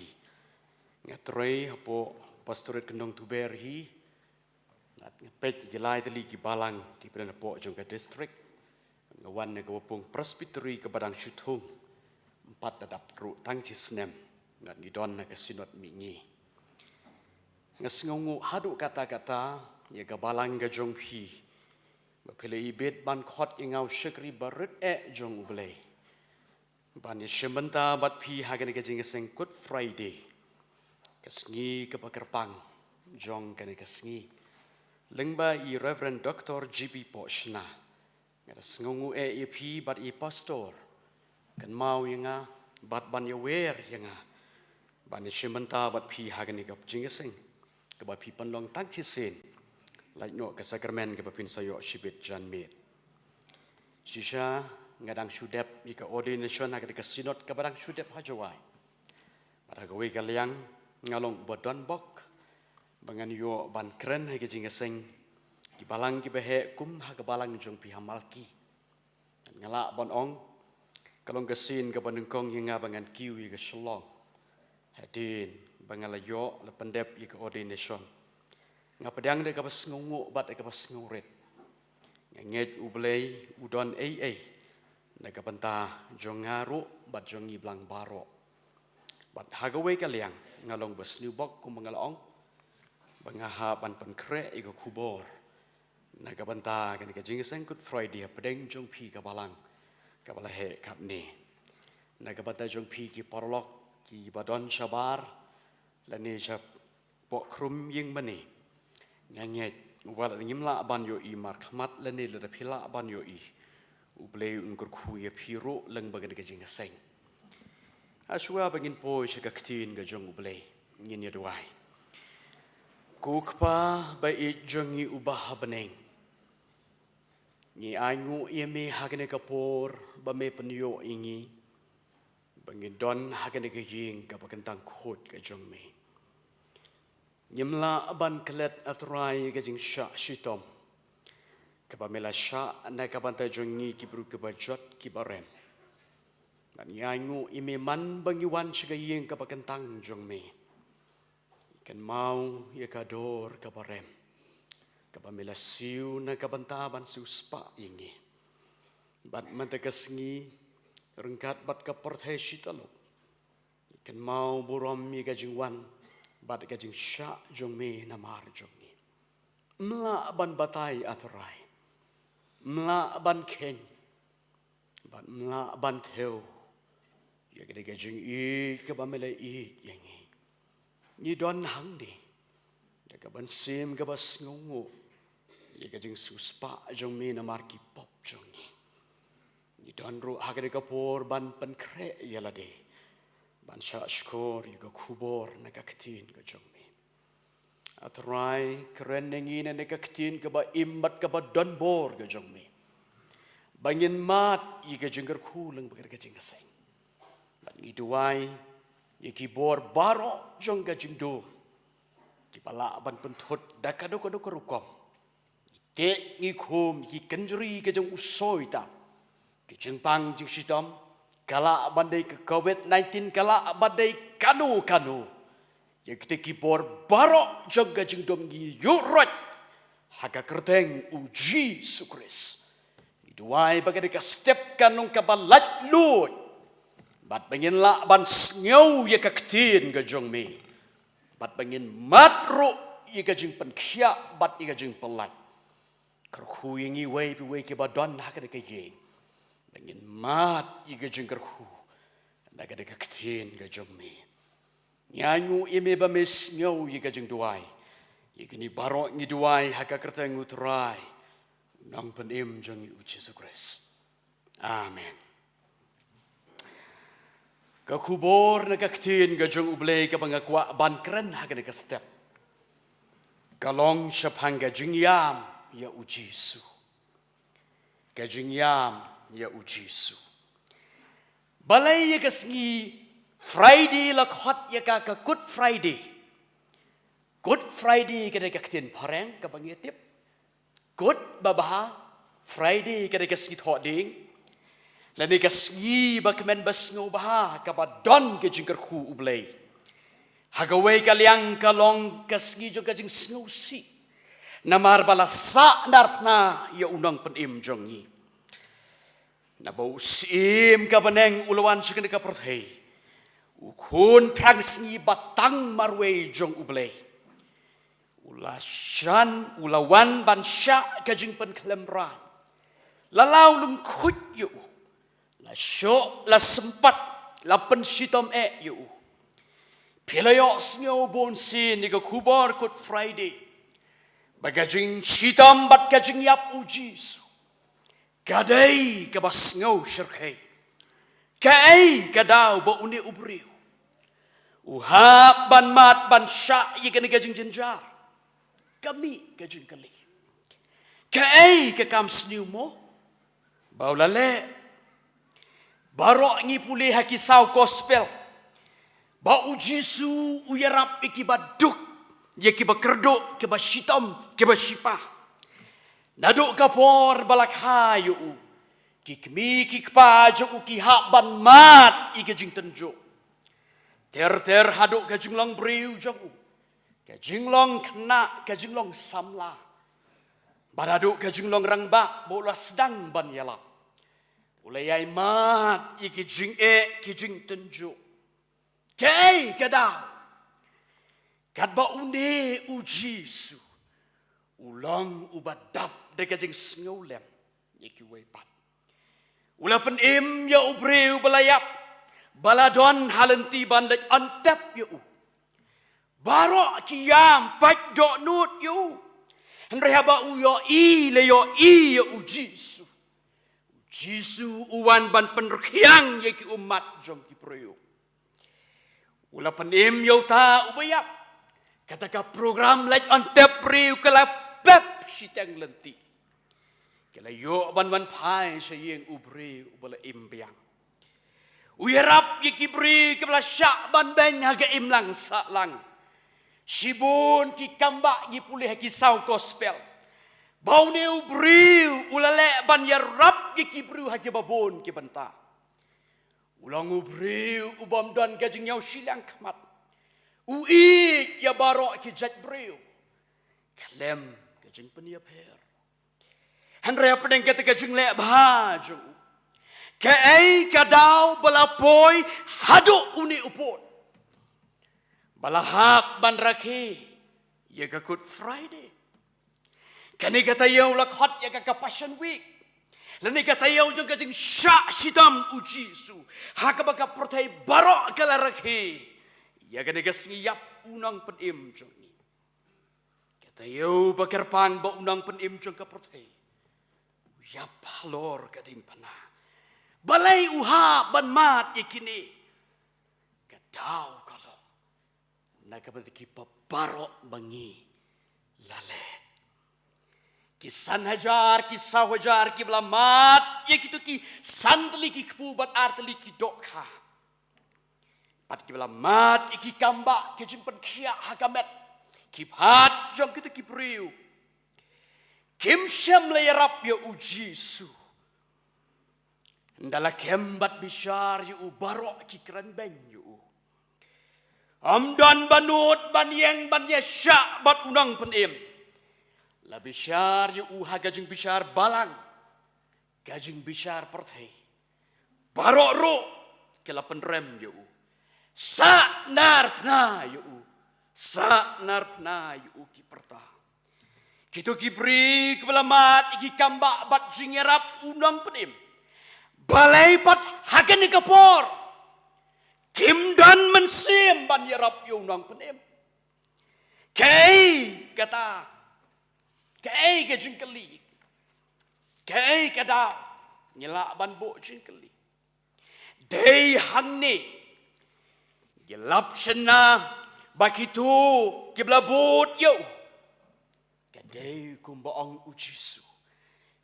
Nga trei hapoh pastorate ka Nongtuber hi. Nga peit ïa ki lai tylli ki balang kiba don hapoh jong ka district. Nga wan na ka Wapung Presbytery kaba dang shu thung, ym pat da dap ruh tang shi snem. Nga ngi don na ka synod mihngi. Nga sngewnguh haduh katta katta ïa ka balang ka jong phi, ba phi la ibit ban khot ïa nga u shakri barit eh jong U Blei, ban ïashim bynta bad phi ha kane ka jingïaseng Good Friday, ka sngi kaba kyrpang jong kane ka sngi. Lyngba i Reverend Doctor G B Pohshna, nga da sngewnguh eh ïa phi bad i pastor, kynmaw ïa nga bad ban ïawer ïa nga, ban ïashim bynta bad phi ha kane ka jingïaseng kaba phi pynlong tang shisien, lait noh ka sakramen kaba phin sa ïoh shibit janmiet. Shisha nga dang shu dep ïa ka ordination ha kane ka synod kaba dang shu dep ha Jowai. Bad ha kawei ka liang nga long uba don bok ba ngan ïoh ban kren ha ka jingïaseng ki balang kiba heh kum ha ka balang jong phi ha Malki. Nga lah ban ong, ka long ka sien kaba nyngkong ïa nga ba ngan kiew ïa ka Shillong. Hadien ba nga la ïoh la pyndep ïa ka ordination, nga pdiang da kaba sngewnguh bad da kaba sngewrit. Nga ngeit U Blei u don ei ei na ka bynta jong nga ruh bad jong ngi balang baroh. Bad ha kawei ka liang nga long ba sniew bok kumba nga la ong, ba nga hap ban pynkhreh ïa ka khubor na ka bynta kane ka jingïaseng Good Friday hapdeng jong phi ka balang kaba la heh katne. Na ka bynta jong phi ki paralok kiba don shabar lane shapoh khrum ïing mane, nga ngeit wat lada ngim lah ban ïohi markhmat lane lada phi lah ban ïohi, U Blei un kyrkhu ïa phi ruh lyngba kane ka jingïaseng. Hashwa ba ngin poi sha ka ktien ka jong U Blei, ngin ïa duwai. Ko Kpa ba ïeit jong ngi uba ha bneng, ngi ainguh ïa me ha kane ka por ba me pynïoh ïa ngi ba ngin don ha kane ka ïing kaba kyntang khuid ka jong me. Ngim lah ban klet, A Trai, ka jingshah shitom kaba me la shah na ka bynta jong ngi ki briew kiba jot kiba rem. Bad ngi ainguh ïa me man ba ngi wan sha ka ïing kaba kyntang jong me. Kynmaw ïa ka dor kaba rem kaba me la siew na ka bynta ban siewspah ïa ngi. Bad mynta ka sngi, ryngkat bad ka pyrthei shi tyllup, kynmaw burom ïa ka jingwan bad ka jingshah jong me namar jong ngi. Ym lah ban batai, A Trai. Ym lah ban kheiñ bad ym lah ban thew ïa kane ka jingïeit kaba me la ïeit ïa ngi. Ngi don hangne da ka mynsiem kaba sngewnguh ïa ka jingsiewspah jong me namar ki pop jong ngi. Ngi don ruh ha kane ka por ban pynkhreh ïa lade, ban shah shkor ïa ka khubor na ka ktien ka jong me. A Trai, kren na ngi na ka ktien kaba im bad kaba don bor ka jong me, ba ngin mad ïa ka jingkyrkhu lyngba ka jingïaseng. Bad ngi duwai ïa ki bor baroh jong ka jingdum kiba lah ban pynthut da kano kano ka rukom. Te ngi khum ki kynjri ka jong u Soitan, ki jingpang jingshitom, ka lah ban dei ka covid nineteen, ka lah ban dei kano kano. Ïa kita ki bor baroh jong ka jingdum ngi ïuh roit ha ka kyrteng u Jisu Khrist. Ngi duwai ba ka dei ka step kan long kaba laitluid, bad ba ngin lah ban sngew ïa ka ktien ka jong me, bad ba ngin mad ruh ïa ka jingpynkhiah bad ïa ka jingpyllait. Kyrkhu ïa ngi wei pa wei kiba don ha kane ka ïing, Ba ngin mad ïa ka jingkyrkhu na ka da ka ktien ka jong me. Ngi ainguh ïa me ba me sngew ïa ka jingduwai. Ïa kine baroh ngi duwai ha ka kyrteng u Trai, u nongpynim jong ngi u Jisu Khrist. Amen. Ka khubor na ka ktien ka jong U Blei kaba nga kwah ban kren ha kane ka step ka long shaphang ka jingïam ïa u Jisu. Ka jingïam ïa u Jisu. Balei ïa ka sngi Friday la khot ïa ka ka Good Friday? Good Friday ka dei ka ktien phareng kaba ngi tip. Good ba bha, Friday ka dei ka sngi thohdieng. Lane ka sngi ba kmen ba sngewbha kaba don ka jingkyrkhu U Blei. Ha kawei ka liang ka long ka sngi jong ka jingsngewsih. Namar ba la sah narphna ïa u nongpynim jong ngi. Naba u Syiem ka bneng u la wan sha kane ka pyrthei. U khun phrangsngi ba tang marwei jong U Blei. U la shan, u la wan ban shah ka jingpynkhlem rain. La law lyngkhuit ïa u. La shoh, la sympat, la pynshitom eh ïa u. Phi la ïohsngew bunsien ïa ka khubor Good Friday. Ba ka jingshitom bad ka jingïap u Jisu ka dei kaba sngew shyrkhei. Kaei ka daw ba une u briew u hap ban mad ban shah ïa kane ka jingjynjar? Ka mih ka jingkylli. Kaei ka kam sniew mo ba u la leh? Baroh ngi pule ha ki saw gospel ba u Jisu u ïarap ïa kiba duk, ïa kiba kyrduh, kiba shitom, kiba shipa. Naduh ka por ba la kha ïa u, ki kmie ki kpa jong u ki hap ban mad ïa ka jingtynjuh. Ter ter haduh ka jinglong briew jong u, ka jinglong khynnah, ka jinglong samla, bad haduh ka jinglong rangbah ba u la sdang ban ïalap. U la ïai mad ïa ki jingeh, ki jingtynjuh. Kaei ka daw? Katba une u Jisu u long uba dap da ka jingsngewlem ïa kiwei pat. U la pynim ïa u briew ba la ïap, ba la don ha lynti ban leit antep ïa u. Baroh ki ïam pat dohnud ïa u. Hynrei haba u ïohi, la ïohi ïa u Jisu, u Jisu u wan ban pynrkhiang ïa ki ummat jong ki briew. U la pynim ïa uta uba ïap. Kata ka program leit antep briew ka la pep shiteng lynti. Ka la ïoh ban wan phai sha ïing u briew uba la im biang. U ïarap ïa ki briew kiba la shah ban beiñ ha ka imlang sahlang. Shibun ki kam ba ngi pule ha ki saw gospel ba une u briew u la leh ban ïarap ïa ki briew ha kiba bun ki bynta. U long u briew u bym don ka jingïaw shiliang khmat. U ïeit ïa baroh ki jait briew khlem ka jingpynïapher. Hynrei hapdeng kata ka jingleh bha jong u, kaei ka daw ba la poi haduh une u pud ba la hap ban rakhe ïa ka Good Friday? Kane ka taïew la khot ïa ka ka Passion Week. Lane ka taïew jong ka jingshah shitom u Jisu, ha kaba ka pyrthei baroh ka la rakhe ïa kane ka sngi ïap u nongpynim jong ngi. Ka taïew ba kyrpang ba u nongpynim jong ka pyrthei u ïap halor ka diengphna. Balei u hap ban mad ïa kine? Ka daw ka long na ka bynta kiba baroh ba ngi la leh. Ki san hajar, ki saw hajar kiba la mad ïa kito ki san tylli ki kpu bad ar tylli ki dohkha, bad kiba la mad ïa ki kam ba ki jingpynkhiah ha ka met, ki phad jong kito ki briew, kim shym la ïarap ïa u Jisu. Ynda la kem bad bishar ïa u, baroh ki kren beiñ ïa u. Ym don ba nud ban ïeng ban ïashah bad u nongpynim. La bishar ïa u ha ka jingbishar balang, ka jingbishar pyrthei. Baroh ruh ki la pynrem ïa u. Sah narphna ïa u. Sah narphna ïa u, ki pyrta. Kito ki briew kiba la mad ïa ki kam ba bad jingïarap u nongpynim, Balei pat ha kane ka por kim don mynsiem ban ïarap ïa u nongpynim? Kaei kata? Kaei ka jingkylli? Kaei ka daw? Ngi lah ban buh jingkylli. Dei hangne, ngi lap shynna ba kito kiba la bud ïa u, ka dei kumba ong u Jisu: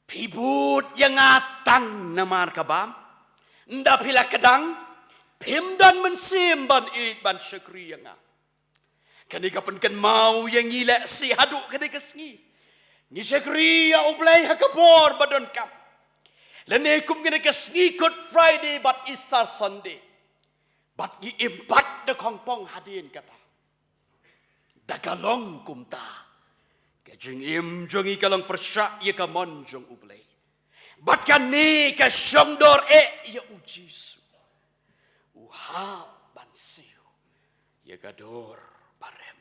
Phi bud ïa nga tang namar ka bam. Ynda phi la kdang, phim don mynsiem ban ïeit ban shakri ïa nga. Kane ka pynkynmaw ïa ngi lehse haduh kane ka sngi. Ngi shakri ïa U Blei ha ka por ba donkam, lane kum kane ka sngi Good Friday bad Easter Sunday. Bad ngi im pat da khongpong hadien kata. Da ka long kumta, ka jingim jong ngi ka long pyrshah ïa ka mon jong U Blei. Bad kane ka shong dor eh ïa u Jisu, u hap ban siew ïa ka dur ba rem.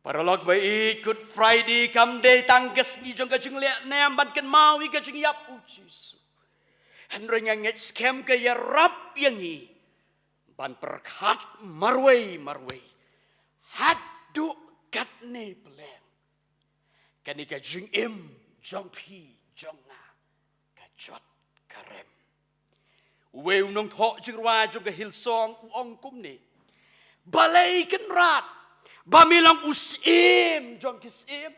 Paralok ba ïeit, Good Friday kam dei tang ka sngi jong ka jingleh nem ban kynmaw ïa ka jingïap u Jisu. Hynrei nga ngeit skhem ka ïarap ïa ngi ban pyrkhat marwei marwei. Haduh katne pleng, kane ka jingim jong phi jong nga ka jot ka rem. Uwei u nongthoh jingrwai jong ka Hillsong u ong kumne: Balei Kynrad ba me long u syiem jong ki syiem,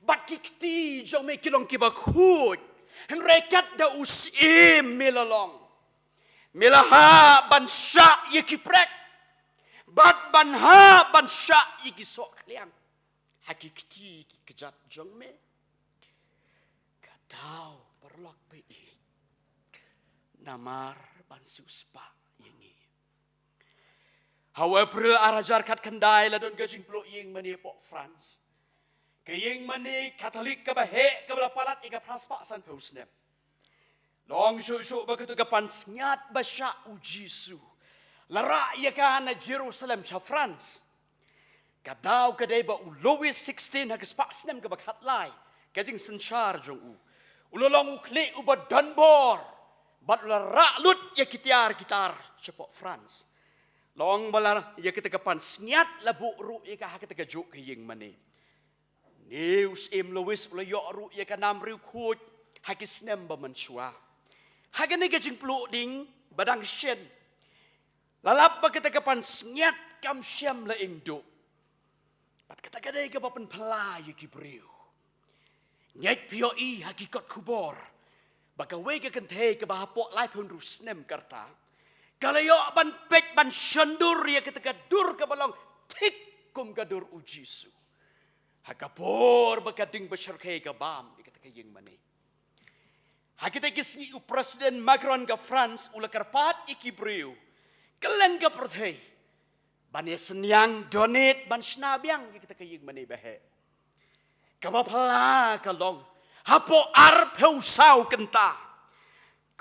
bad ki kti jong me ki long kiba khuid? Hynrei kat da u syiem me la long, me la hap ban shah ïa ki prek, bad ban hap ban shah ïa ki soh khliang ha ki kti ki kjat jong me. Ka daw, paralok ba ïeit, namar ban siewspah ïa ngi. Ha u April ar hajar khatkhyndai la don ka jingpluh ïing mane hapoh France. Ka ïing mane Katholik kaba heh kaba la palat ïa ka phra spah sanphew snem. Long shuh shuh ba katu ka pansngiat ba shah u Jisu la rah ïa ka na Jerusalem sha France. Ka daw ka dei ba u Louis sixteen ha ka spah snem kaba khatlai ka jingsynshar jong u, u la long u khlieh uba donbor bad u la rah lut ïa ki tiar ki tar shapoh France. Long ba la ïa kata ka pansngiat la buh ruh ïa ka ha kata ka juh ka ïing mane. Ne u Syiem Louis u la ïoh ruh ïa ka nam riewkhuid ha ki snem ba mynshuwa. Ha kane ka jingpluh ding ba dang shen, la lap ba kata ka pansngiat kam shym la ingduh. Bad kata ka dei kaba pynphylla ïa ki briew. Ngeit phi ïohi ha ki kot khubor ba kawei ka kynthei kaba hapoh laiphew hynriew snem ka rta, ka la ïoh ban peit ban shondur ïa kata ka dur kaba long thik kum ka dur u Jisu ha ka por ba ka ding ba shyrkhei ka bam ïa kata ka ïing mane. Ha kita ki sngi u President Macron ka France u la kyrpad ïa ki briew kylleng ka pyrthei ban ïa synñiang, donate, ban shna biang ïa kata ka ïing mane ba heh. Kaba phylla ka long, hapoh arphew saw kynta,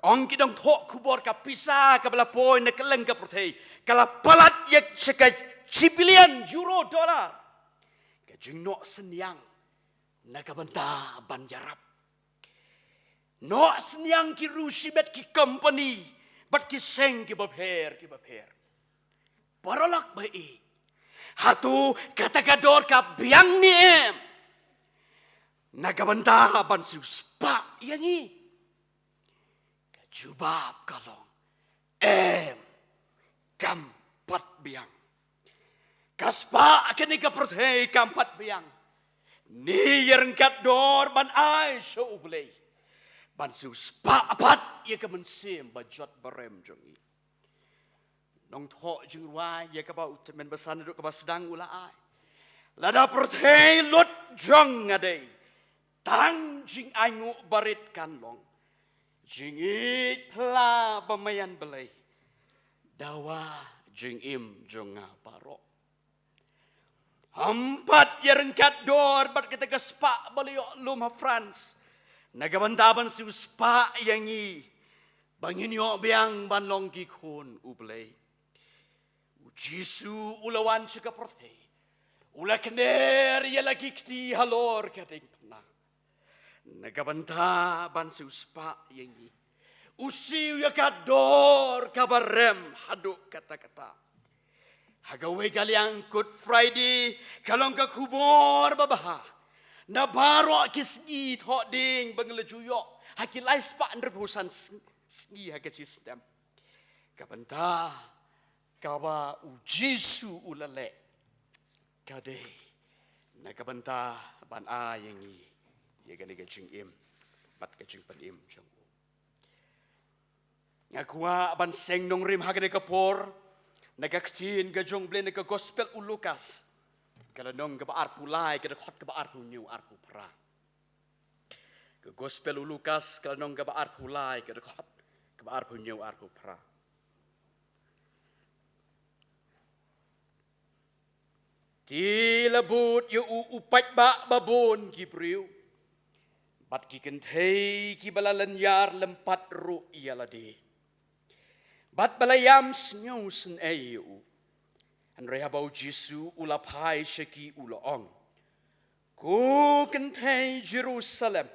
ong ki nongthoh khubor, ka pisa kaba la poi na kylleng ka pyrthei ka la palat ïa sha ka shi billion euro, dollar, ka jingnoh synñiang na ka bynta ban ïarap. Noh synñiang ki riew shimet, ki kompani bad ki seng kiba pher kiba pher. Paralok ba ïeit, hato kata ka dor ka biang ne em na ka bynta ban siewspah ïa ngi? Ka jubab ka long, em, kam pat biang. Ka spah kane ka pyrthei kam pat biang. Ngi ïa ryngkat dor ban ai sha U Blei ban siewspah pat ïa ka mynsiem ba jot ba rem jong ngi. Nongthoh jingrwai ïa kaba u tymmen basan naduh kaba sdang u la ai: Lada pyrthei lut jong nga dei, tang jingainguh barit kan long. Jingïeit phylla ba maïan Blei, dawa jingim jong nga baroh. Ym pat ïa ryngkat dor bad kata ka spah ba la ïoh lum ha France na ka bynta ban siewspah ïa ngi ba ngin ïoh biang ban long ki khun U Blei. U Jisu u la wan sha ka pyrthei, u la kner ïa la ki kti halor ka diengphna na ka bynta ban siewspah ïa ngi. U siew ïa ka dor kaba rem haduh katta katta. Ha kawei ka liang Good Friday ka long ka khubor babha. Na baroh ki sngi thoh ding ba ngi la ju ïoh ha ki lai spah hynriewphew san sng-, sngi ha ka shi snem. Ka bynta kaba u Jisu u la leh ka dei na ka bynta ban ai ïa ngi ïa kane ka jingim bad ka jingpynim jong u. Nga kwah ban seng nongrim ha kane ka por na ka ktien ka jong U Blei na ka Gospel u Lukas, ka lynnong kaba arphew lai, ka dkhot kaba arphew hynñiew, arphew phra. Ka Gospel u Lukas, ka lynnong kaba arphew lai, ka dkhot kaba arphew hynñiew, arphew phra. Te la bud ïa u u paidbah babun ki briew bad ki kynthei kiba la lynñiar lympat ruh ïa lade, bad ba la ïam sngew synei ïa u. Hynrei haba u Jisu u la phai sha ki, u la ong, "Ko kynthei Jerusalem,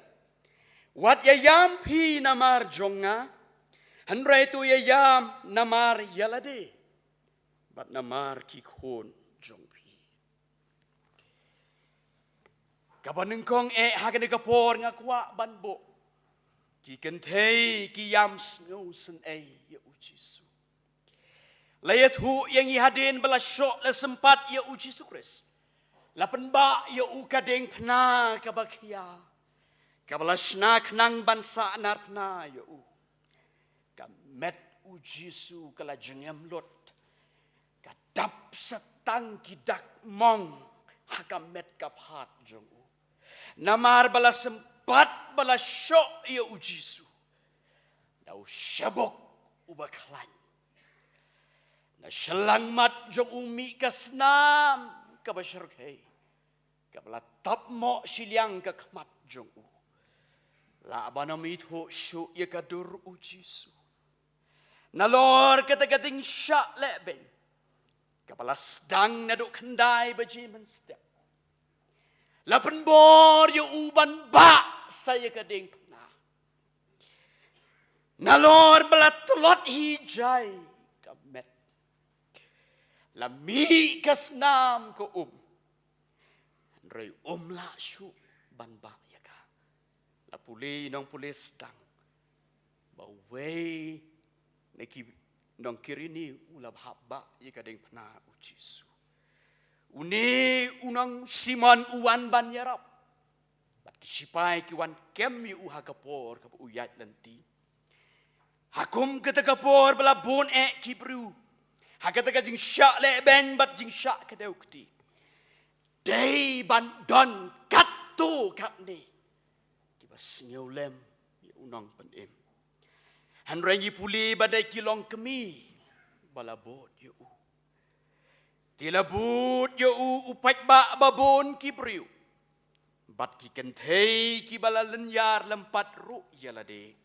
wat ïaïam phi namar jong nga, hynrei to ïaïam namar ïa lade bad namar ki khun jong phi." Kaba nyngkong eh ha kane ka por nga kwah ban buh, ki kynthei ki ïam sngew synei ïa u Jisu. La ïathuh ïa ngi hadien ba la shoh, la sympat ïa u Jisu Khrist, la pynbah ïa u ka diengphna kaba khia, kaba la shna khnang ban sahnarphna ïa u. Ka met u Jisu ka la jngemlut, ka dap sa tang ki dak mong ha ka met ka phad jong u. Namar ba la sympat, ba la shoh ïa u Jisu da u shabuk uba khlaiñ. Na shyllangmat jong u mih ka snam kaba shyrkhei, kaba la tap noh shiliang ka khmat jong u. La ban ym ithuh shuh ïa ka dur u Jisu. Nalor kata ka jingshah lehbeiñ kaba la sdang naduh khyndai baje mynstep, la pynbor ïa u ban bah sa ïa ka diengphna. Nalor ba la tlot hi jai ka met, la mih ka snam ka um, hynrei um lah shuh ban bah ïa ka. La pule nongpule sdang ba uwei na ki nongkirini u la hap bah ïa ka diengphna u Jisu. Une u nong Simon u wan ban ïarap, bad ki shipai ki wan kem ïa u ha ka por kaba u ïaid lynti. Ha kum kata ka por ba la bun eh ki briew ha kata ka jingshah lehbeiñ bad jingshah kdew kti, dei ban don katto katne kiba sngewlem ïa u nongpynim. Hynrei ngi pule ba dei ki longkmie ba la bud ïa u. Te la bud ïa u u paidbah babun ki briew bad ki kynthei kiba la lynñiar lympat ruh ïa lade,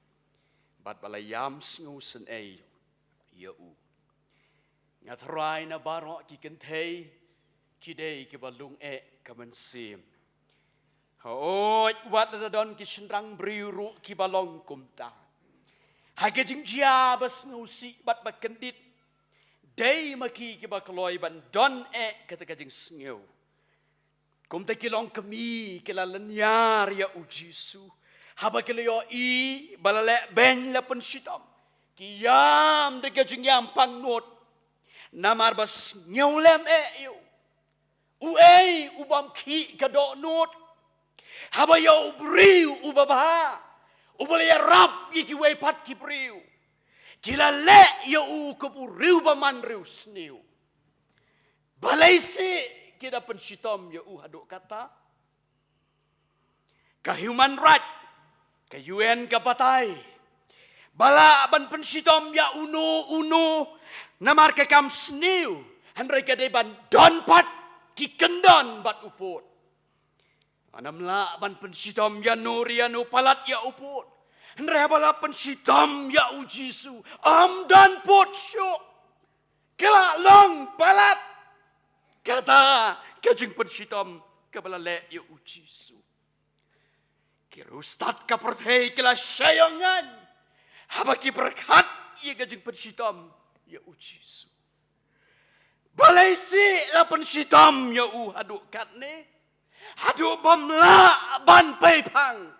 bad ba la ïam sngew synei ïa u. Nga tharai na baroh ki kynthei ki dei kiba lung eh ka mynsiem. Hooid, wat la don ki shynrang briew ruh kiba long kumta. Ha ka jingjia ba sngewsih bad ba kyndit, dei ma ki kiba kloi ban don eh kata ka jingsngew. Kumta ki longkmie ki la lynñiar ïa u Jisu haba ki la ïohi ba la lehbeiñ, la pynshitom. Ki ïam da ka jingïam pangnud, namar ba sngewlem eh ïa u. Uei u bym khih ka dohnud haba ïa u briew uba bha, uba la ïarap ïa kiwei pat ki briew, ki la leh ïa u kum u riewbymman riewsniew. Balei seh ki da pynshitom ïa u haduh katta? Ka human right, ka U N ka batai ba lah ban pynshitom ïa uno uno namar ka kam sniew, hynrei ka dei ban don pat ki kyndon bad u pud. Ym lah ban pynshitom ïano re ïano palat ïa u pud, hynrei haba la pynshitom ïa u Jisu, ym don pud shuh. Ka la long palat. Kata ka jingpynshitom kaba la leh ïa u Jisu. Ki riewstad ka pyrthei ki la shah ïoh ngaiñ Haba ki pyrkhat ïa ka jingpynshitom ïa u Jisu. Balei seh la pynshitom ïa u haduh katne? Haduh bym lah ban pei phang.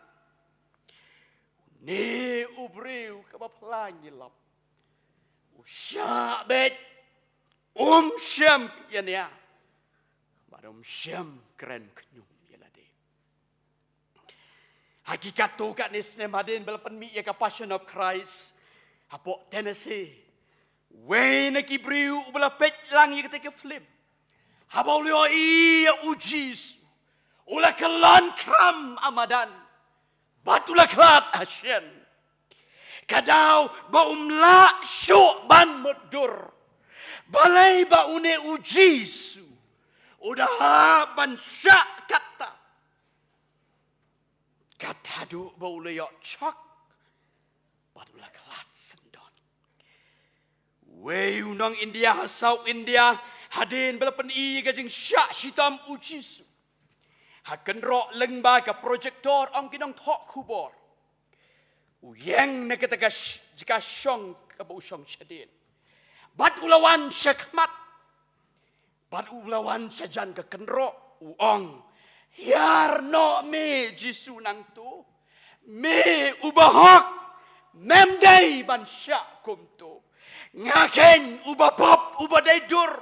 Ne u briew kaba pla ngi lap. U shah beit, um shym ïa nia. Bad um shym kren khñium ïa lade. Ha ki katto katne snem hadien ba la pynmih ïa ka Passion of Christ hapoh Tennessee, wei na ki briew uba la peit lang ïa kata ka film, haba u la ïohi ïa u Jisu, u la kyllon khram ha madan bad u la khlad ha shen. Ka daw ba um lah shuh ban mutdur. Balei ba une u Jisu u da hap ban shah katta. Kat haduh ba u la ïoh chok bad u la khlad syndon. Wei u nong India ha South India, hadien ba la pyni ïa ka jingshah shitom u Jisu, ha kynroh lyngba ka projector, ong ki nongthoh khubor, u ïeng na kata ka sh-, ka shong kaba u shong shadien. Bad u la wan sha khmat. Bad u la wan sha jan ka kynroh, u ong, "Hiar noh me Jisu nangto. Me u bahok, mem dei ban shah kumto. Nga keiñ u bapop, u badei dur,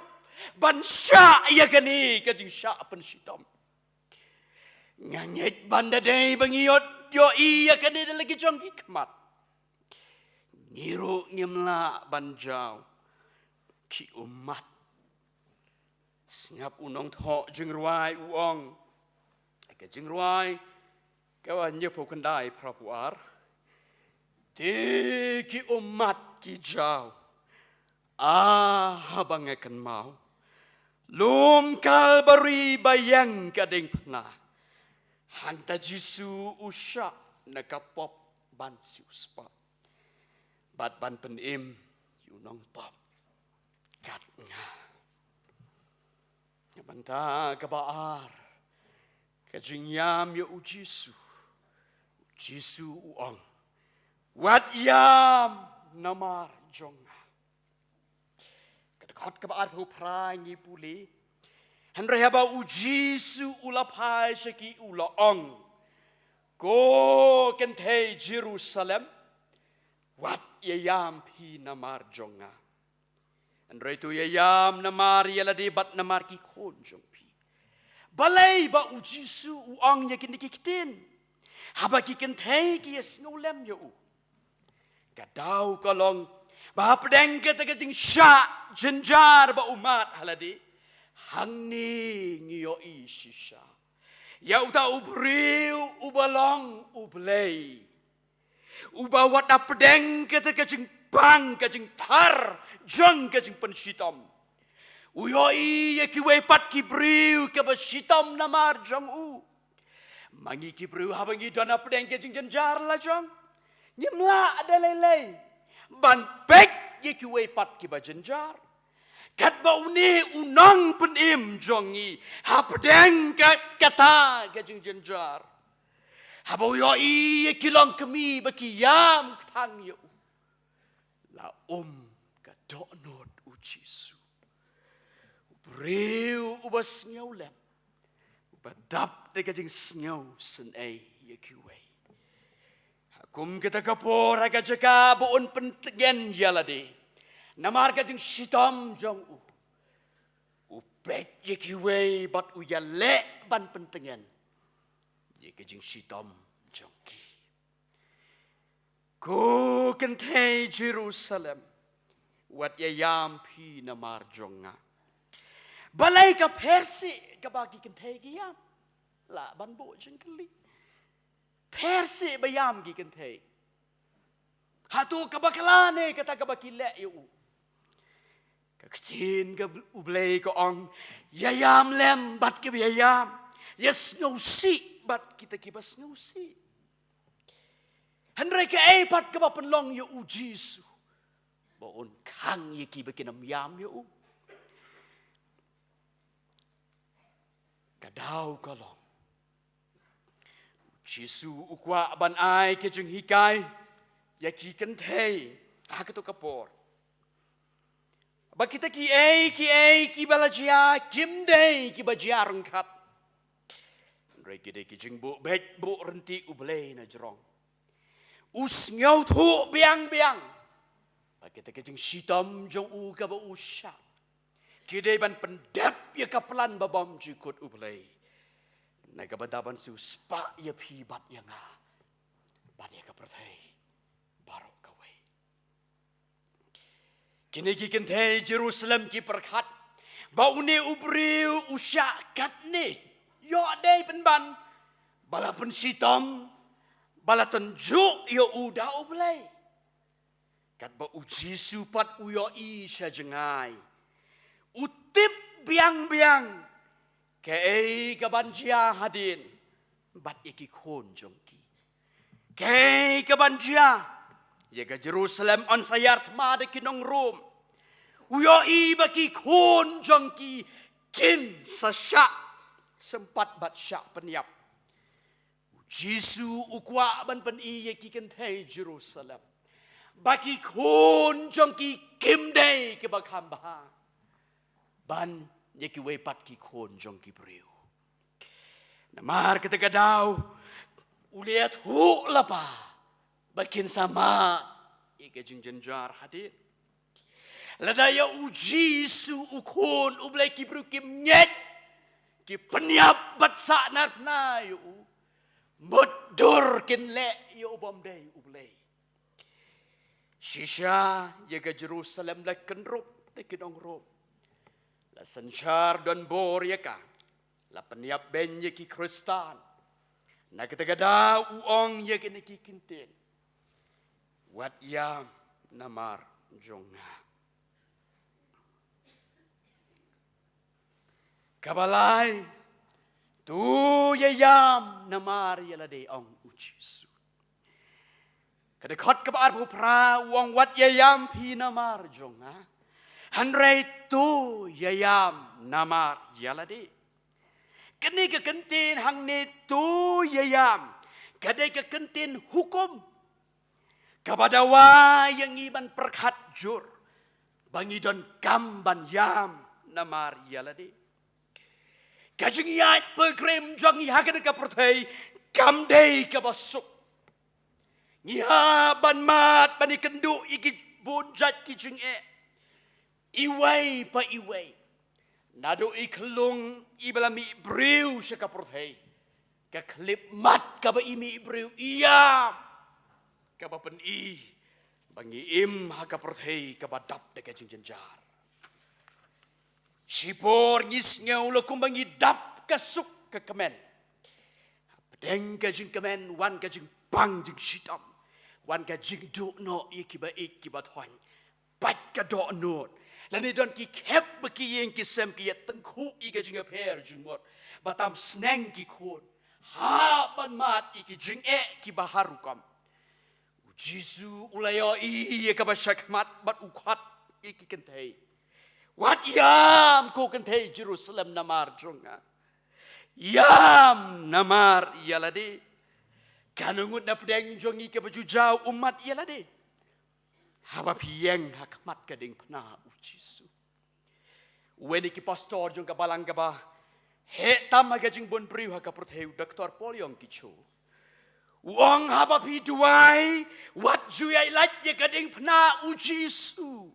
ban shah ïa kane ka jingshah pynshitom. Nga ngeit ban da dei ba ngi ïoh, ïohi ïa kane da la ki jong ki khmat, ngi ruh ngim lah ban jaw ki ummat." Sngap u nongthoh jingrwai u ong, ka jingrwai kaba hynñiewphew khyndai, phraphew ar: "Te ki ummat ki jaw, ah, haba nga kynmaw lum Kalbari ba ïeng ka diengphna, hangta Jisu u shah na ka pop ban siewspah bad ban pynim ïa u nongpop kat nga." Ka bynta kaba ar, ka jingïam ïa u Jisu. U Jisu u ong, "Wat ïam namar jong nga." Ka dkhot kaba arphew phra ngi pule, "Hynrei haba u Jisu u la phai sha ki, u la ong, 'Ko kynthei Jerusalem, wat ïa ïam phi namar jong nga. Hynrei to ïa ïam namar ïa lade bad namar ki khun jong phi.'" Balei ba u Jisu u ong ïa kine ki ktien haba ki kynthei ki ïa sngewlem ïa u? Ka daw ka long ba hapdeng kata ka jingshah jynjar ba u mad ha lade, hangne ngi ïohi shisha ïa uta u briew uba long U Blei, uba wat hapdeng kata ka jingpang, ka jingthar jong ka jingpynshitom, u ïohi ïa kiwei pat ki briew kiba shitom namar jong u. Ma ngi ki briew, haba ngi don hapdeng ka jingjynjar la jong, ngim lah da lei lei ban peit ïa kiwei pat kiba jynjar. Katba une u nongpynim jong ngi, hapdeng ka, kata ka jingjynjar, haba u ïohi ïa ki longkmie ba ki ïam kthang ïa u, la um ka dohnud u Jisu. U briew uba sngewlem, uba dap da ka jingsngewsynei ïa kiwei. Ha kum kata ka por, ha ka jaka ba un pyntngen ïa lade namar ka jingshitom jong u, u peit ïa kiwei bad u ïaleh ban pyntngen ïa ka jingshitom jong ki. Ko kynthei Jerusalem, wat ïa ïam phi namar jong nga. Balei ka pher seh kaba ki kynthei ki ïam? Lah ban buh jingkylli. Pher seh ba ïam ki kynthei. Hato kaba khlaiñ ne kata kaba ki leh ïa u? Ka ktien ka U Blei ka ong, ïa ïam lem bad kiba ïa ïam, ïa sngewsih bad kita kiba sngewsih. Hynrei kaei pat kaba pynlong ïa u Jisu ba un khang ïa kiba kin ym ïam ïa u? Ka daw ka long, u Jisu u kwah ban ai ka jinghikai ïa ki kynthei ha kato ka por. Ba kita kiei kiei kiba la jia kim dei kiba jia ryngkat. Hynrei ki dei ki jingbuh beit buh ryntih U Blei na jrong. U sngewthuh biang biang ba kita ki jingshitom jong u kaba u shah, ki dei ban pyndep ïa ka plan ba bymjukut U Blei, na ka bynta ban siew spah ïa phi bad ïa nga bad ïa ka pyrthei baroh kawei. Kine ki kynthei Jerusalem ki pyrkhat ba une u briew u shah katne, ïoh dei pynban ba la pynshitom, ba la tynjuh ïa u da U Blei. Katba U Jisu pat u ïohi sha jngai, u tip biang biang kaei kaban jia hadien bad ïa ki khun jong ki. Kaei kaban jia ïa ka Jerusalem yn sa ïar thma da ki nong Rom. U ïohi ba ki khun jong ki kin sa shah sympat bad shah pynïap. U Jisu u kwah ban pyni ïa ki kynthei Jerusalem ba ki khun jong ki kim dei kiba kham bha ban ïa kiwei pat ki khun jong ki briew. Namar kata ka daw u la ïathuh lypa ba kin sa mad ïa ka jingjynjar hadien. Lada ïa U Jisu U Khun U Blei ki briew kim ngeit, ki pynïap bad sah nar pynai ïa u, mutdur kin leh ïa u bym dei U Blei. Shisha ïa ka Jerusalem la kynrup da ki nong Rom. La synshar donbor ïa ka. La pynïap beiñ ïa ki Khristan. Na kata ka daw u ong ïa kine ki ktien: Wat ïam namar jong nga. Kaba lai, to ïa ïam namar ïa lade, ong U Jisu. Ka dkhot kaba arphew phra u ong: Wat ïa ïam phi namar jong nga, hynrei to ïa ïam namar ïa lade. Kane ka kyntien hangne, to ïa ïam, ka dei ka kyntien hukum kaba dawa ïa ngi ban pyrkhat jur ba ngi donkam ban ïam namar ïa lade. Ka jingïaid pilgrim jong ngi ha kane ka pyrthei kam dei kaba suk. Ngi hap ban mad ban ïakynduh ïa ki bun jait ki jingeh, iwei pa iwei. Naduh i khyllung iba la mih briew sha ka pyrthei, ka khyllipmat kaba i mih briew, i ïam kaba pyni ba ngi im ha ka pyrthei kaba dap da ka jingjynjar. Shipor ngi sngew la kumba ngi dap ka suk ka kmen. Hapdeng ka jingkmen wan ka jingpang jingshitom, wan ka jingduh noh ïa kiba ïeit kiba thoiñ, pait ka dohnud, lane don ki khep ba ki ïing ki sem ki ïa tyngkhuh ïa ka jingïapher jingmut, ba tam sneng ki khun. Hap ban mad ïa ki jingeh kiba har rukom. U Jisu u la ïohi ïa kaba shakhmat bad u khot ïa ki kynthei: Wat ïam, ko kynthei Jerusalem, namar jong nga. Ïam namar ïa lade. Katno ngut na pdeng jong ngi kaba ju jaw ummat ïa lade haba phi ïeng ha khmat ka diengphna U Jisu? Uwei na ki pastor jong ka balang kaba heh tam ha ka jingbun briew ha ka pyrthei, u Doktor Paul Yong Ki Cho, u ong: Haba phi duwai, wat ju ïaid lait ïa ka diengphna U Jisu.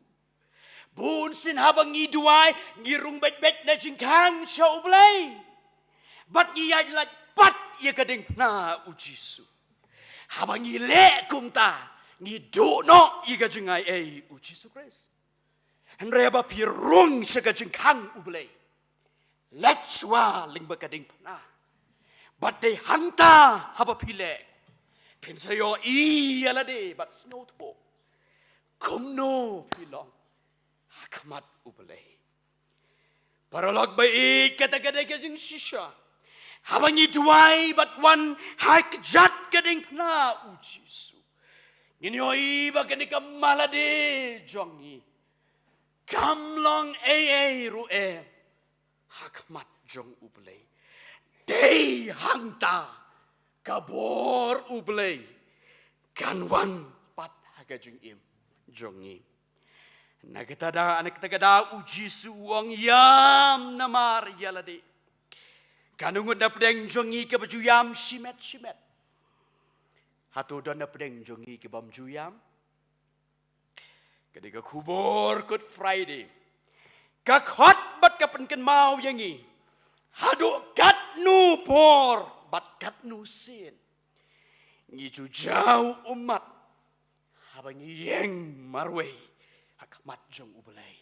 Bun sien haba ngi duwai, ngi rung beit beit na jingkhang sha U Blei, bad ngi ïaid lait pat ïa ka diengphna U Jisu. Haba ngi leh kumta, ngi duh noh ïa ka jingaiei U Jisu Khrist. Hynrei haba phi rung sha ka jingkhang U Blei, leit shuwa lyngba ka diengphna. Bad dei hangta haba phi leh, phin sa ïohi ïa lade bad sngewthuh kumno phi long ha khmat U Blei. Paralok ba ïeit, kata ka dei ka jingshisha. Haba ngi duwai bad wan ha kjat ka diengphna U Jisu, ngin ïohi ba kane ka malade jong ngi kam long ei ei ruh em ha khmat jong U Blei. Dei hangta ka bor U Blei kan wan pat ka jingim jong ngi. Na kata da, na kata ka daw u Jisu u ong ïam namar ïa lade. Katno ngut na pdeng jong ngi kiba ju ïam shimet shimet? Hato don na pdeng jong ngi kibym ju ïam? Ka dei ka khubor Good Friday. Ka khot bad ka pynkynmaw ïa ngi. Haduh katno por bad katno sien ngi ju jaw ummat haba ngi ïeng marwei ha khmat jong U Blei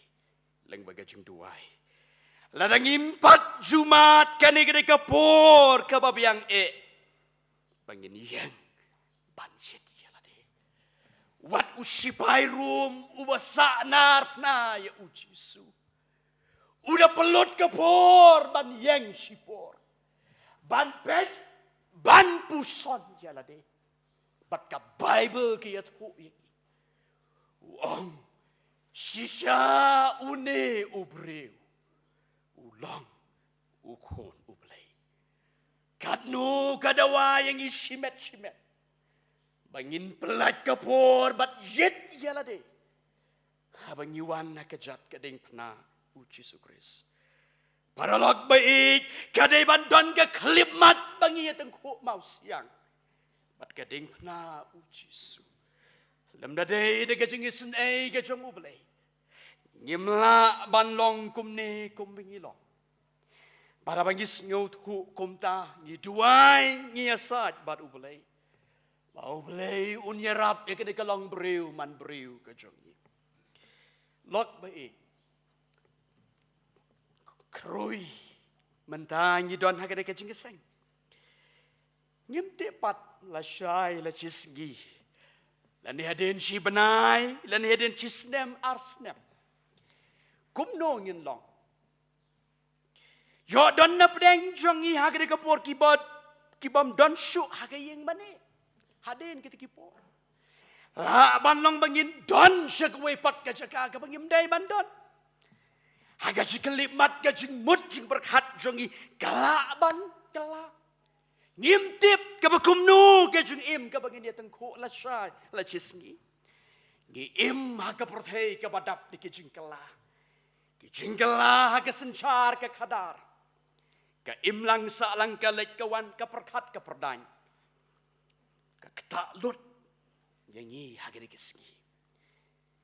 lyngba ka jingduwai? Lada ngim pat ju mad, kane ka dei ka por kaba biang eh ba ngin ïeng ban ïit ïa lade. Wat u sipai Rom uba sahnarphna ïa u Jisu, u da pynlut ka por ban ïeng shipor, ban peit, ban puson ïa lade. Bad ka Baibl ka ïathuh ïa ngi, u ong, shisha une u briew u long u Khun U Blei. Katno ka dawa ïa ngi shimet shimet ba ngin pyllait ka por bad ïit ïa lade haba ngi wan ha ka jait ka diengphna u Jisu Khrist. Paralok ba ïeit, ka dei ban don ka khyllipmat ba ngi ïatyngkhuh mawsiang bad ka diengphna u Jisu. Lymda dei da ka jingisynei ka jong U Blei, ngim lah ban long kumne kumba ngi long. Bad haba ngi sngewthuh kumta, ngi duwai, ngi ïasaid bad U Blei ba U Blei un ïarap ïa kane ka longbriew manbriew ka jong ngi. Lok ba ïeit, khrui mynta ngi don ha kane ka jingïaseng. Ngim tip pat lashai la shisngi, lane hadien shi bnai, lane hadien shi snem ar snem, kumno ngin long. Ïoh don na pdeng jong ngi ha kane ka por kiba, kibym don shuh ha ka ïing mane hadien kita ki por. Lah ban long ba ngin don sha kawei pat ka jaka kaba ngim dei ban don. Ha ka jingkhyllipmat, ka jingmut jingpyrkhat jong ngi, ka lah ban, ka lah. Ngim tip kaba kumno ka jingim kaba ngin ïatyngkhuh lashai la shisngi. Ngi im ha ka pyrthei kaba dap da ki jingkylla. Ki jingkylla ha ka synshar ka khadar. Ka imlang sahlang, ka leit ka wan, ka pyrkhat ka pyrdaiñ, ka ktah lut ïa ngi ha kine ki sngi.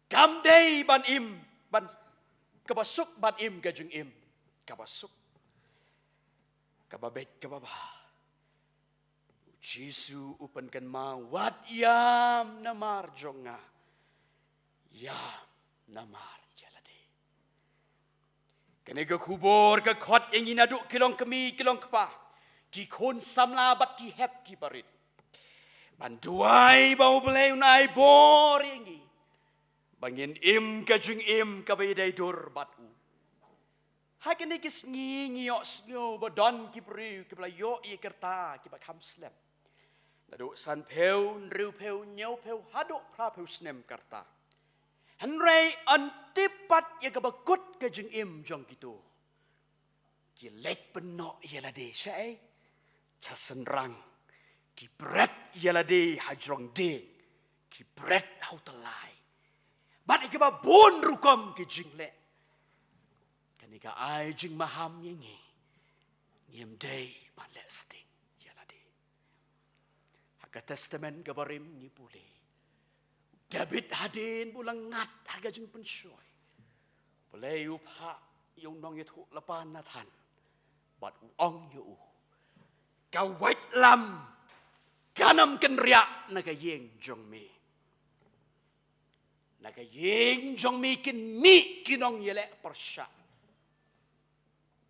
Kam dei ban im, ban, kaba suk ban im ka jingim kaba suk, kaba beit kaba bha. U Jisu u pynkynmaw, wat ïam namar jong nga, ïam namar ïa lade. Kane ka khubor ka khot ïa ngi naduh ki longkmie ki longkpa, ki khun samla bad ki hep ki barit, ban duwai ba U Blei un ai bor ïa ngi ba ngin im ka jingim kaba ïadei dur bad u. Ha kine ki sngi ngi ïohsngew ba don ki briew kiba la ïoh ïa ki rta kiba kham slem, naduh sanphew, hynriewphew, hynñiewphew haduh phraphew snem ka rta. Hynrei ym tip pat ïa kaba kut ka jingim jong kito. Ki leit pynnoh ïa lade shaei? Sha shynrang. Ki bret ïa lade ha jrong dieng, ki bret ha u tyllai, bad ïa kiba bun rukom ki jingleh. Kane ka ai jingmaham ïa ngi, ngim dei ban leh sting ïa lade. Ha ka Testament kaba rim ngi pule, David hadien ba u la ngat ha ka jingpynshoi, U Blei u phah ïa u nongïathuhlypa Nathan bad u ong ïa u, ka waitlam kan ym kynriah na ka ïing jong me. Na ka ïing jong me kin mih ki nongïaleh pyrshah.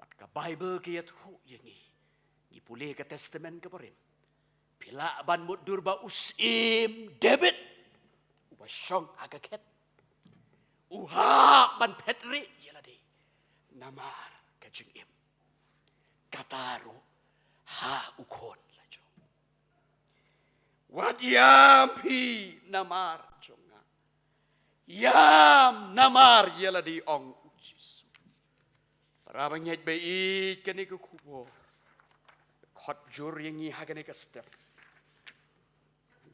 Bad ka Baibl ka ïathuh ïa ngi, ngi pule ka Testament kaba rim, phi lah ban mutdur ba u syiem David uba shong ha ka khet, u hap ban phet rieh ïa lade namar ka jingim. Kata ruh ha u khun la jong. Wat ïam phi namar jong nga, ïam namar ïa lade, ong u Jisu. Para bangeit ba ïeit, kane ka khubor ka khot jur ïa ngi ha kane ka step.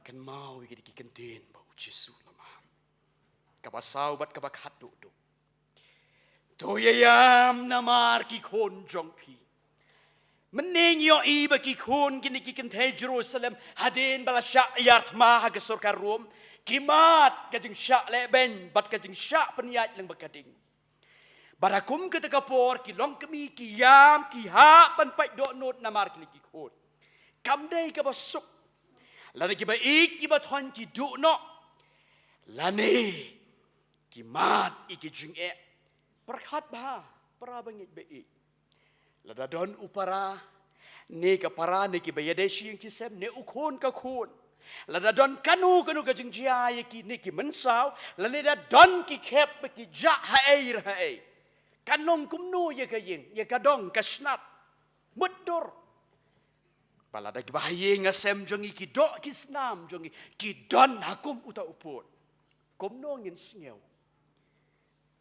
Kynmaw ïa kine ki kyntien ba u Jisu u la mad. Kaba saw bad kaba khatduh duh. To ïa ïam namar ki khun jong phi. Mynne ngi ïohi ba ki khun kine ki kynthei Jerusalem hadien ba la shah ïar thma ha ka sorkar Rom, ki mad ka jingshah lehbeiñ bad ka jingshah pynïaid lyngba ka ding. Bad ha kum kata ka por ki longkmie ki ïam, ki hap ban pait dohnud namar kine ki khun. Kam dei kaba suk. Lane kiba ïeit kiba thoiñ ki duh noh. Lane ki mad ïa ki jingeh. Pyrkhat bha, para bangeit ba ïeit. Lada don u para, ne ka para, ne kiba ïadei sha ïing sha sem, ne u khun ka khun. Lada don kano kano ka jingjia ïa ki, ne ki mynsaw, lane da don ki khep ba ki jah haei haei. Kan long kumno ïa ka ïing, ïa ka dong ka snat? Mutdur. Ba lada kiba ha ïing ha sem jong ngi ki doh ki snam jong ngi ki don ha kum uta u pud, kumno ngin sngew?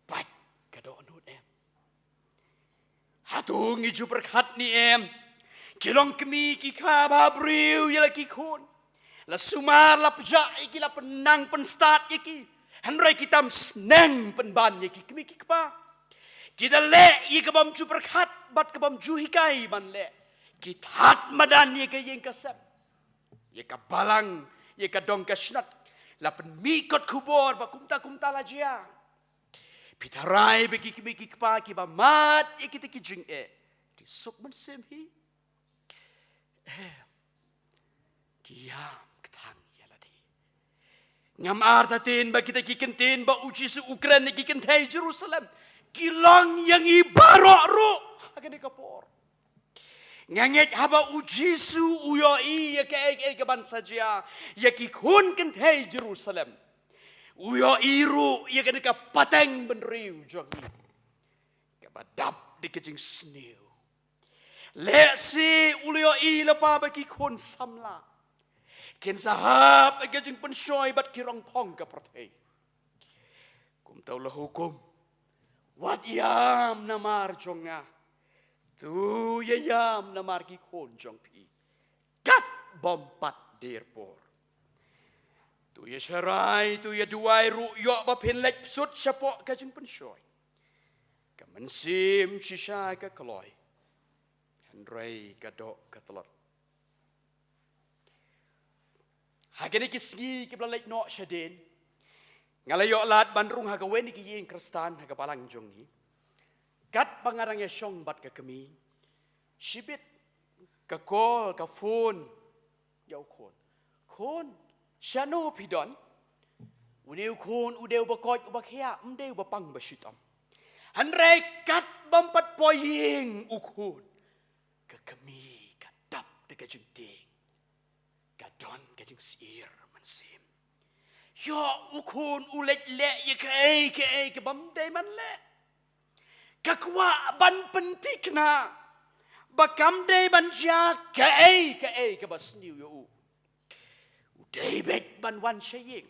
Pait ka dohnud em? Hato ngi ju pyrkhat ne em? Ki longkmie ki kha bha briew ïa la ki khun. La sumar, la pjah ïa ki, la pynnang pynstad ïa ki. Hynrei ki tam sneng pynban ïa ki kmie ki kpa. Ki da leh ïa ka bym ju pyrkhat bad ka bym ju hikai ban leh. Ki thad madan ïa ka ïing ka sem, ïa ka balang, ïa ka dong ka snat. La pynmih kot khubor ba kumta kumta la jia. Phi tharai ba ki kmie ki kpa kiba mad ïa kita ki jingeh ki suk mynsiem hi? Em, ki ïam kthang ïa lade. Ngam artatien ba kita ki kyntien ba U Jisu u kren ïa ki kynthei Jerusalem ki long ïa ngi baroh ruh ha kane ka por. Nga ngeit haba U Jisu u ïohi ïa kaei kaei kaban sa jia ïa ki khun kynthei Jerusalem, u ïohi ruh ïa kane ka pateng bynriew jong ngi kaba dap da ka jingsniew. Lehse u la ïohi lypa ba ki khun samla kin sa hap ha ka jingpynshoi bad ki rong phong ka pyrthei. Kumta u la hukum, wat ïam namar jong nga. To ïa ïam namar ki khun jong phi. Kat bym pat dier por. To ïa sharai, to ïa duwai ruh ïoh ba phin leit sut shapoh ka jingpynshoi. Ka mynsiem shisha ka kloi, hynrei ka doh ka tlot. Ha kine ki sngi kiba la leit noh shadien, nga la ïoh lad ban rung ha kawei na ki ïing Khristan ha ka balang jong ngi. Katba nga dang ïa shong bad ka kmie, shibit ka call, ka phone ïa u khun. Khun, shano phi don? Une u khun u dei uba koit uba khiah, ym dei uba pang ba shitom. Hynrei katba ym pat poi ïing u khun, ka kmie ka dap da ka jingtieng. Ka don ka jingsyier mynsiem. Ïoh u khun u leit leh ïa kaei kaei kaba ym dei ban leh. Ka kwah ban pynthikna ba kam dei ban jia kaei kaei kaba sniew ïa u. U dei beit ban wan sha ïing.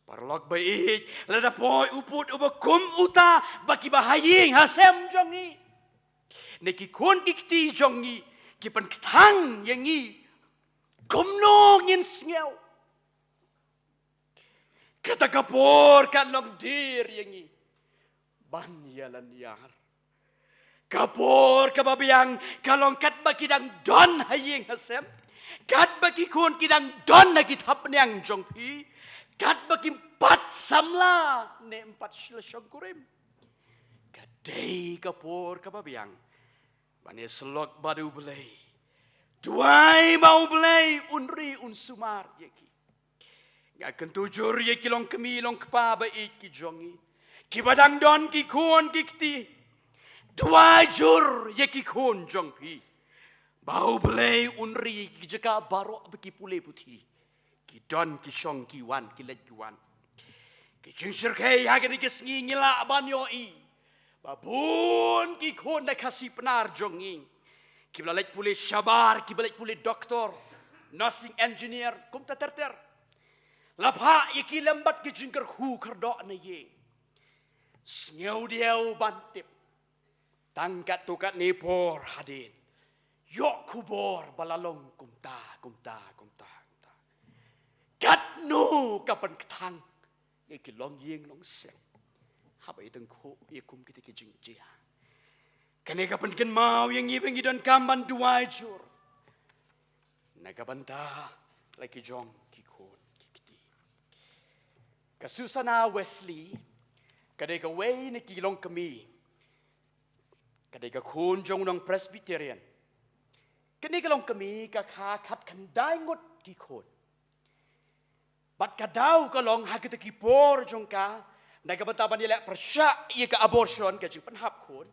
Paralok ba ïeit, lada poi u pud uba kum uta ba kiba ha ïing ha sem jong ngi, ne ki khun ki kti jong ngi ki pynkthang ïa ngi, kumno ngin sngew? Kata ka por kan long dier ïa ngi ban ïa lynñiar. Ka por kaba biang ka long katba ki dang don ha ïing ha sem, katba ki khun ki dang don ha ki thapniang jong phi, katba kim pat samla ne ym pat shlei shongkurim. Ka dei ka por kaba biang ban ïasyllok bad U Blei. Duwai ba U Blei un ri un sumar ïa ki. Nga kyntu jur ïa ki longkmie longkpa ba ïeit ki jong ngi, kiba dang don ki khun ki kti. Duwai jur ïa ki khun jong phi ba U Blei un ri ki jaka baroh ba ki pule puthi, ki don ki shong ki wan, ki leit ki wan. Ki jingshyrkhei ha kine ki sngi ngi lah ban ïohi ba bun ki khun na Khasi Pnar jong ngi, kiba la leit pule shabar, kiba leit pule doktor, nursing engineer, kumta ter ter, la phah ïa ki lem bad ki jingkyrkhu kyrdoh na ïing. Sngewdiaw ban tip, tang katto katne por hadien, ïoh khubor ba la long kumta, kumta, kumta, kumta. Katno ka pynkthang ïa ki longïing longsem haba ïa tyngkhuh ïa kum kita ki jingjia. Kane ka pynkynmaw ïa ngi ba ngi donkam ban duwai jur na ka bynta la ki jong ki khun ki kti. Ka Susanna Wesley ka dei kawei na ki longkmie, ka dei ka khun jong u nong Presbyterian. Kane ka longkmie ka kha khatkhyndai ngut ki khun. Bad ka daw ka long ha kita ki por jong ka, na ka bynta ban ïaleh pyrshah ïa ka abortion, ka jingpynhap khun.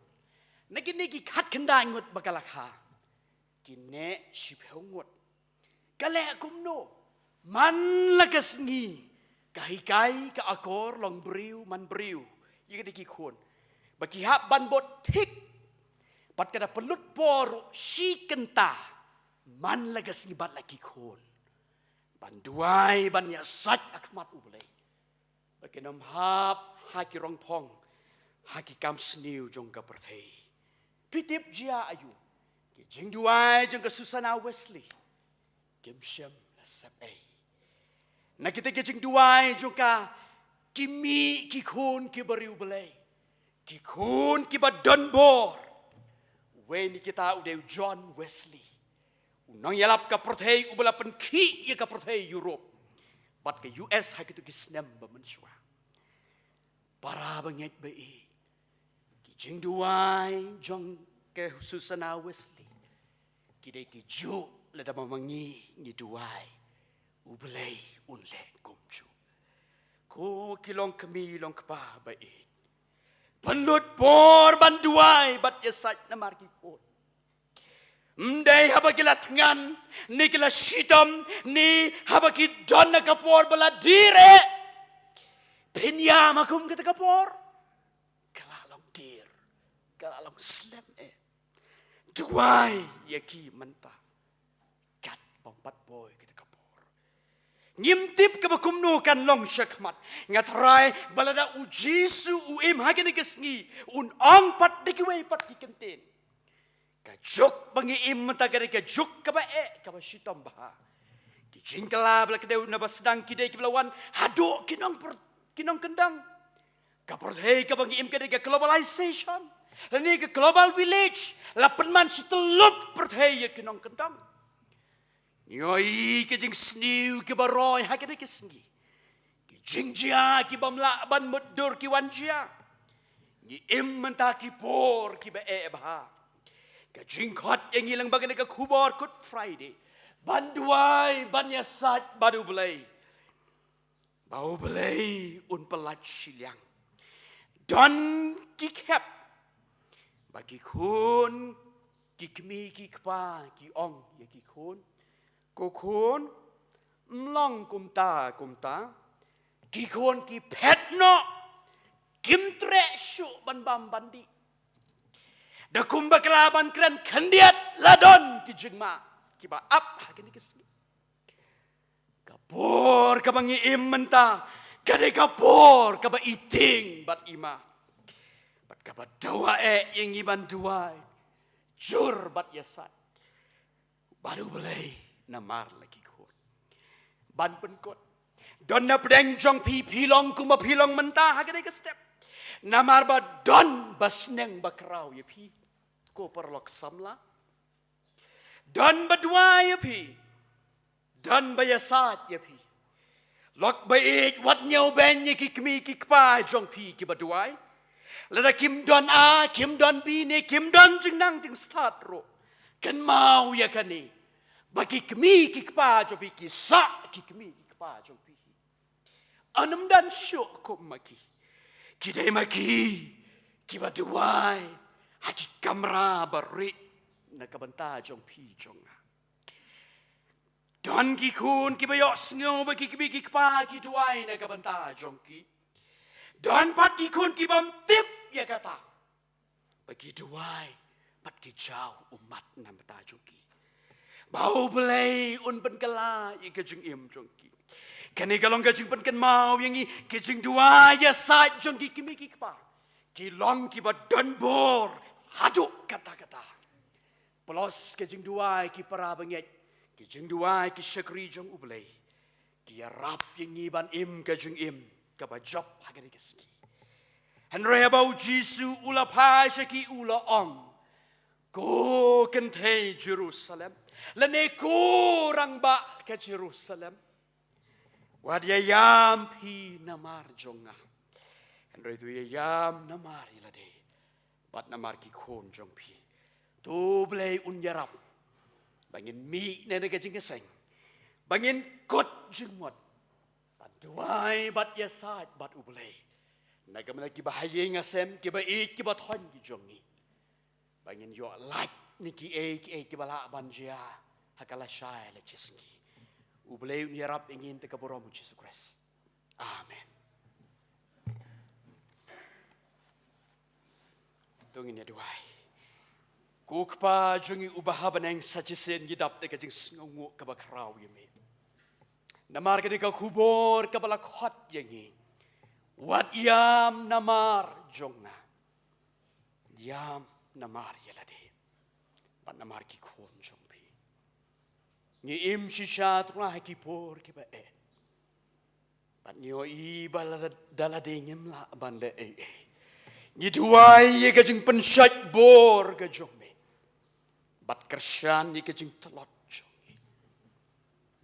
Na kine ki khatkhyndai ngut ba ka la kha, ki neh shiphew ngut. Ka leh kumno? Man la ka sngi ka hikai ka akor long briew man briew ïa kine ki khun, ba ki hap ban bud thik. Bad ka da pynlut por shi kynta man la ka sngi bad la ki khun ban duwai, ban ïasaid ha khmat U Blei, ba kin ym hap ha ki rongphong, ha ki kam sniew jong ka pyrthei. Phi tip jia aïu? Ki jingduwai jong ka Susanna Wesley kim shym la sep ei. Na kita ki jingduwai jong ka, ki mih ki khun kiba riewblei, ki khun kiba don bor. Uwei na kita u dei u John Wesley, u nongïalap ka pyrthei uba la pynkhih ïa ka pyrthei Europe bad ka U S ha kito ki snem ba mynshuwa. Para bangeit ba ïeit, ki jingduwai jong ka Susanna Wesley ki dei kijuh lada ma ngi ngi duwai, U Blei un leh kumjuh. Ko ki longkmie longkpa ba ïeit, pynlut por ban duwai bad ïasaid namar ki khun. Ym dei haba ki la thngan, ne ki la shitom, ne haba ki don na ka por ba la dier eh. Phin ïa ma kum kata ka por, ka la long dier, ka la long slem eh. Duwai ïa ki mynta, kat bym pat poi kata ka por. Ngim tip kaba kumno kan long shakhmat. Nga tharai ba lada U Jisu u im ha kane ka sngi, un ong pat da kiwei pat ki kyntien. Ka juk ba ngi im mynta ka dei ka juk kaba eh, kaba shitom bha. Ki jingkylla ba la kdew na ba sdang ki dei kiba la wan haduh ki nong pyrthei, ki nongkyndong. Ka pyrthei kaba ngi im ka dei ka globalization, lane ka global village, la pynman shi tyllup pyrthei ïa ki nongkyndong. Ngi ïohi ki jingsniew kiba roi ha kane ka sngi. Ki jingjia ki bym lah ban mutdur ki wan jia. Ngi im mynta ki por kiba eh bha. Ka jingkhot ïa ngi lyngba kane ka khubor Good Friday, ban duwai, ban ïasaid bad U Blei, ba U Blei un pyllait shiliang. Don ki khep ba ki khun, ki kmie ki kpa ki ong ïa ki khun, ko khun, ym long kumta kumta. Ki khun ki phet noh, kim treh shuh ban bam ban dih. Da kum bakla ban kren khyndiat, la don ki jingma kiba ap ha kane ka sngi. Ka por kaba ngi im mynta ka dei ka por kaba i tieng bad i ma, bad kaba dawa eh ïa ngi ban duwai jur bad ïasaid bad U Blei namar la ki khun. Ban pynkut, don na pdeng jong phi, phi long kumba phi long mynta ha kane ka step. Namar ba don ba sneng ba khraw ïa phi, ko paralok samla. Don ba duwai ïa phi, don ba ïasaid ïa phi. Lok ba ïeit, wat ñiew beiñ ïa ki kmie ki kpa jong phi kiba duwai. Lada kim don A, kim don B, ne kim don jingnang jingstad ruh, kynmaw ïa kane, ba ki kmie ki kpa jong phi ki sah ki kmie ki kpa jong phi. Ym don shuh kum ma ki. Ki dei ma ki kiba duwai ha ki kamra ba rieh na ka bynta jong phi jong nga. Don ki khun kiba ïohsngew ba ki kmie ki kpa ki duwai na ka bynta jong ki. Don pat ki khun ki bym tip ïa kata, ba ki duwai bad ki jaw ummat na ka bynta jong ki, ba U Blei un pynkylla ïa ka jingim jong ki. Kane ka long ka jingpynkynmaw ïa ngi, ka jingduwai ïasaid jong ki kmie ki kpa ki long kiba don bor haduh katta katta. Plus ka jingduwai ki para bangeit, ka jingduwai ki shakri jong U Blei, ki ïarap ïa ngi ban im ka jingim kaba jop ha kane ka sngi. Hynrei haba u Jisu u la phai sha ki u la ong, "Ko kynthei Jerusalem, lane ko rangbah ka Jerusalem, wat ïa ïam phi namar jong nga, hynrei to ïa ïam namar ïa lade bad namar ki khun jong phi. To U Blei un ïarap ba ngin mih na kane ka jingïaseng, ba ngin kut jingmut ban duwai bad ïasaid bad U Blei na ka bynta kiba ha ïing ha sem, kiba ïeit kiba thoiñ ki jong ngi, ba ngin ïoh lait na kiei kiei kiba lah ban jia ha ka lashai lashisngi." U Blei un ïarap ïa ngi, ïa ka burom U Jisu Khrist. Amen. To ngin ïa duwai. Ko Kpa jong ngi uba ha bneng, sa shisien ngi dap da ka jingsngewnguh kaba khraw ïa me namar kane ka khubor kaba la khot ïa ngi, "Wat ïam namar jong nga, ïam namar ïa lade bad namar ki khun jong phi." Ngi im shisha tang ha ki por kiba eh, bad ngi ïohi ba la, da lade ngim lah ban leh ei ei. Ngi duwai ïa ka jingpynshait bor ka jong me bad kyrshan ïa ka jingtlot jong ngi.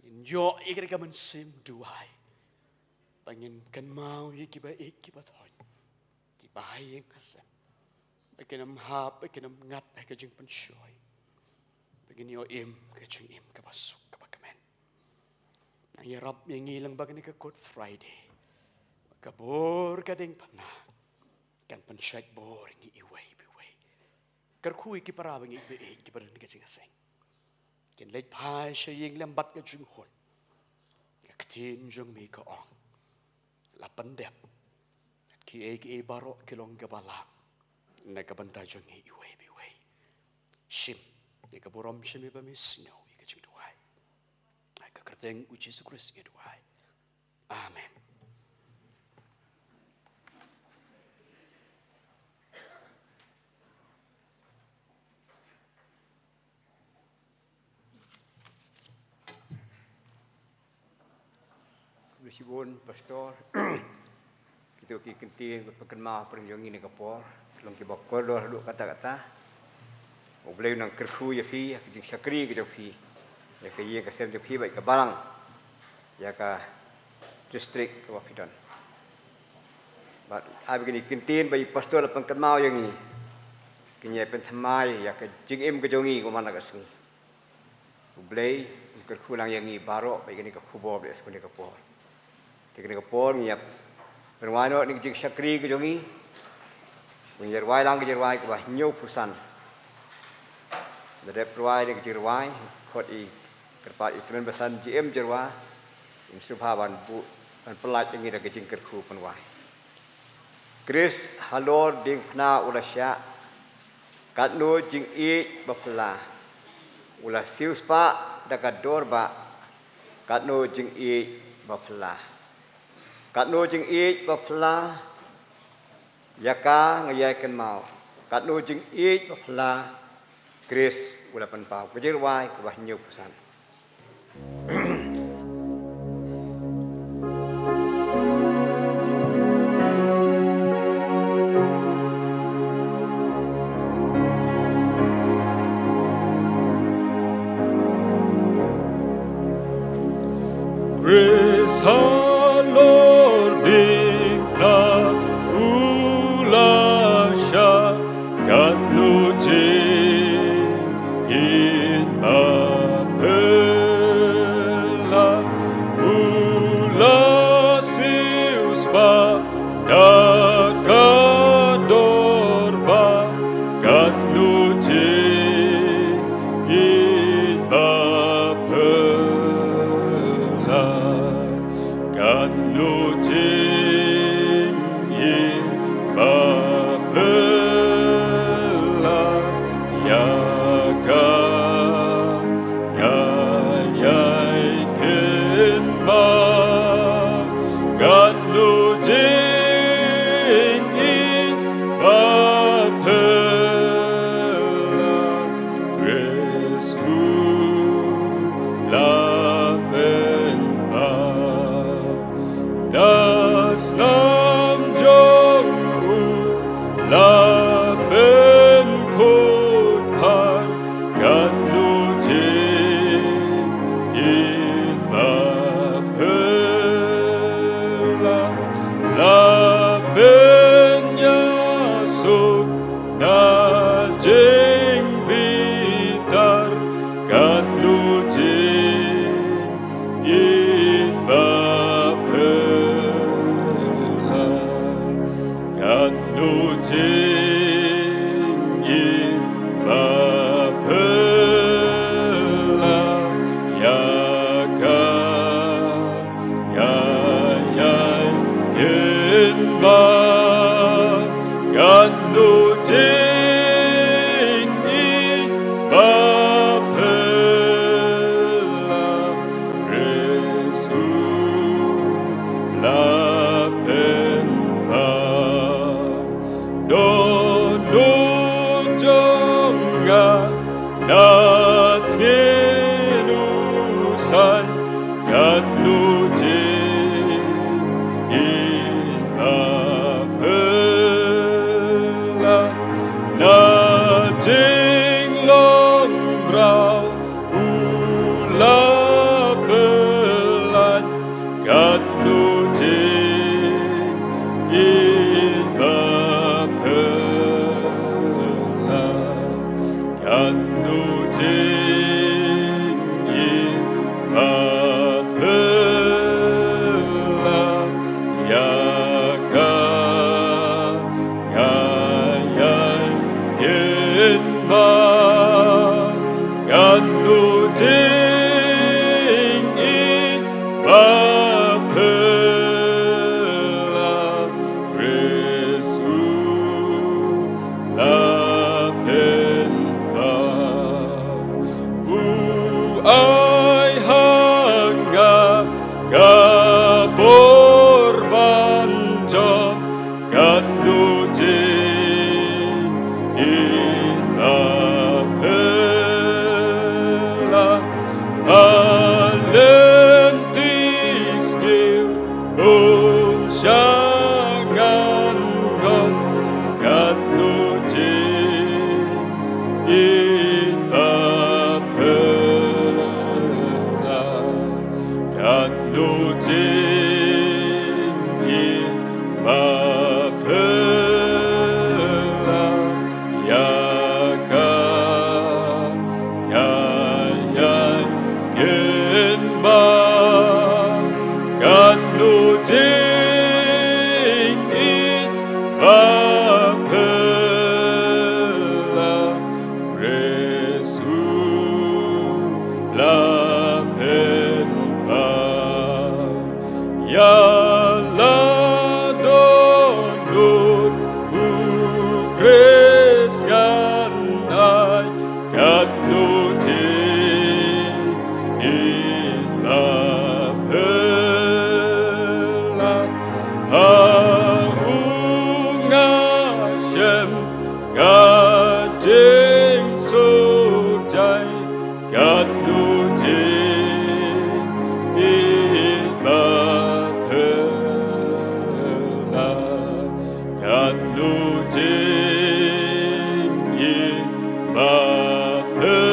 Ngin ïoh ïa ka mynsiem duwai ba ngin kynmaw ïa kiba ïeit kiba thoiñ, kiba ha ïing ha sem, ba kin ym hap, ba kin ym ngat ha ka jingpynshoi, ba ngin ïoh im ka jingim kaba suk kaba kmen. Nang ïarap ïa ngi lyngba kane ka Good Friday, ba ka bor ka diengphna kan pynshait bor ïa ngi iwei pa iwei. Kyrkhu ïa ki para bangeit ba ïeit kiba don ha ka jingïaseng, kin leit phai sha ïing lem bad ka jinghun. Ka ktien jong me ka ong, la pyndep, kiei kiei baroh ki long kaba lah na ka bynta jong ngi iwei pa iwei. Shim ïa ka burom, shim ïa ba me sngew ïa ka jingduwai. Ha ka kyrteng U Jisu Khrist ngi duwai. Amen. Khublei shibun, Pastor. Kito ki kyntien ba pynkynmaw pyrshah jong ngi ha kane ka por, ki long kiba kordor haduh katta katta. U Blei un nang kyrkhu ïa phi, ïa ka jingshakri ka jong phi, ïa ka ïing ka sem jong phi bad ïa ka balang, ïa ka district kaba phi don. Bad ha kine ki kyntien ba i Pastor la pynkynmaw ïa ngi, kin ïa pynthymmai ïa ka jingim ka jong ngi kumne ha ka sngi. U Blei un kyrkhu lang ïa ngi baroh bad ïa kane ka khubor ba ïa sngewthuh ha kane ka por. Te ha kane ka por ngi ïa pynrwai noh ïa ka jingshakri ka jong ngi. Ngi ïa rwai lang ka jingrwai kaba hynñiewphew san. Lada dep rwai ïa ka jingrwai, khot i kyrpad i tymmen basan J M Jyrwa, in sngewbha ban buh, ban pyllait ïa ngi da ka jingkyrkhu pynrwai. Khrist halor diengphna u la shah, katno jingïeit ba phylla. U la siewspah da ka dor bah, katno jingïeit ba phylla. Katno jingïeit ba phylla, ïa ka nga ïai kynmaw. Katno jingïeit ba phylla, Khrist u la pynpaw. Ka jingrwai kaba hynñiewphew san. Khrist halor diengphna u la shah, katno jingïeit ba phylla, u la siewspah da ka dor bah, katno jingïeit ba phylla, katno jingïeit ba phylla, ïa ka nga ïai kynmaw, katno jingïeit Snam jong u la pynkhot bha katno jingim bapher la, la pynïasuk na jingbitar katno jing im bapher la, katno jingim bapher la ïa ka. Ïa, ïa, kin ma, katno jingim bapher la, Khrist u la pynpaw. Dohnud jong nga na tngen u san, katno jingim bapher la, na jinglong mraw u la pynlait, katno jingim bapher la, katno jingim bapher la ïa ka. Nga ïai kynmaw katno jingim bapher la, Khrist u la pynpaw. U ai ha nga ka bor ban jop, katno jingim bapher la, ha lynti sniew um shah ngan ngop, katno jingim bapher la, katno jingim bapher la ïa ka. Nga ïai kynmaw katno jingim bapher la, Khrist u la pynpaw. Ïa la dohnud u Khrist ngan ai, katno jingim bapher la, ha u nga shem ka jingsuk jai, katno jingim bapher la, katno jingim bapher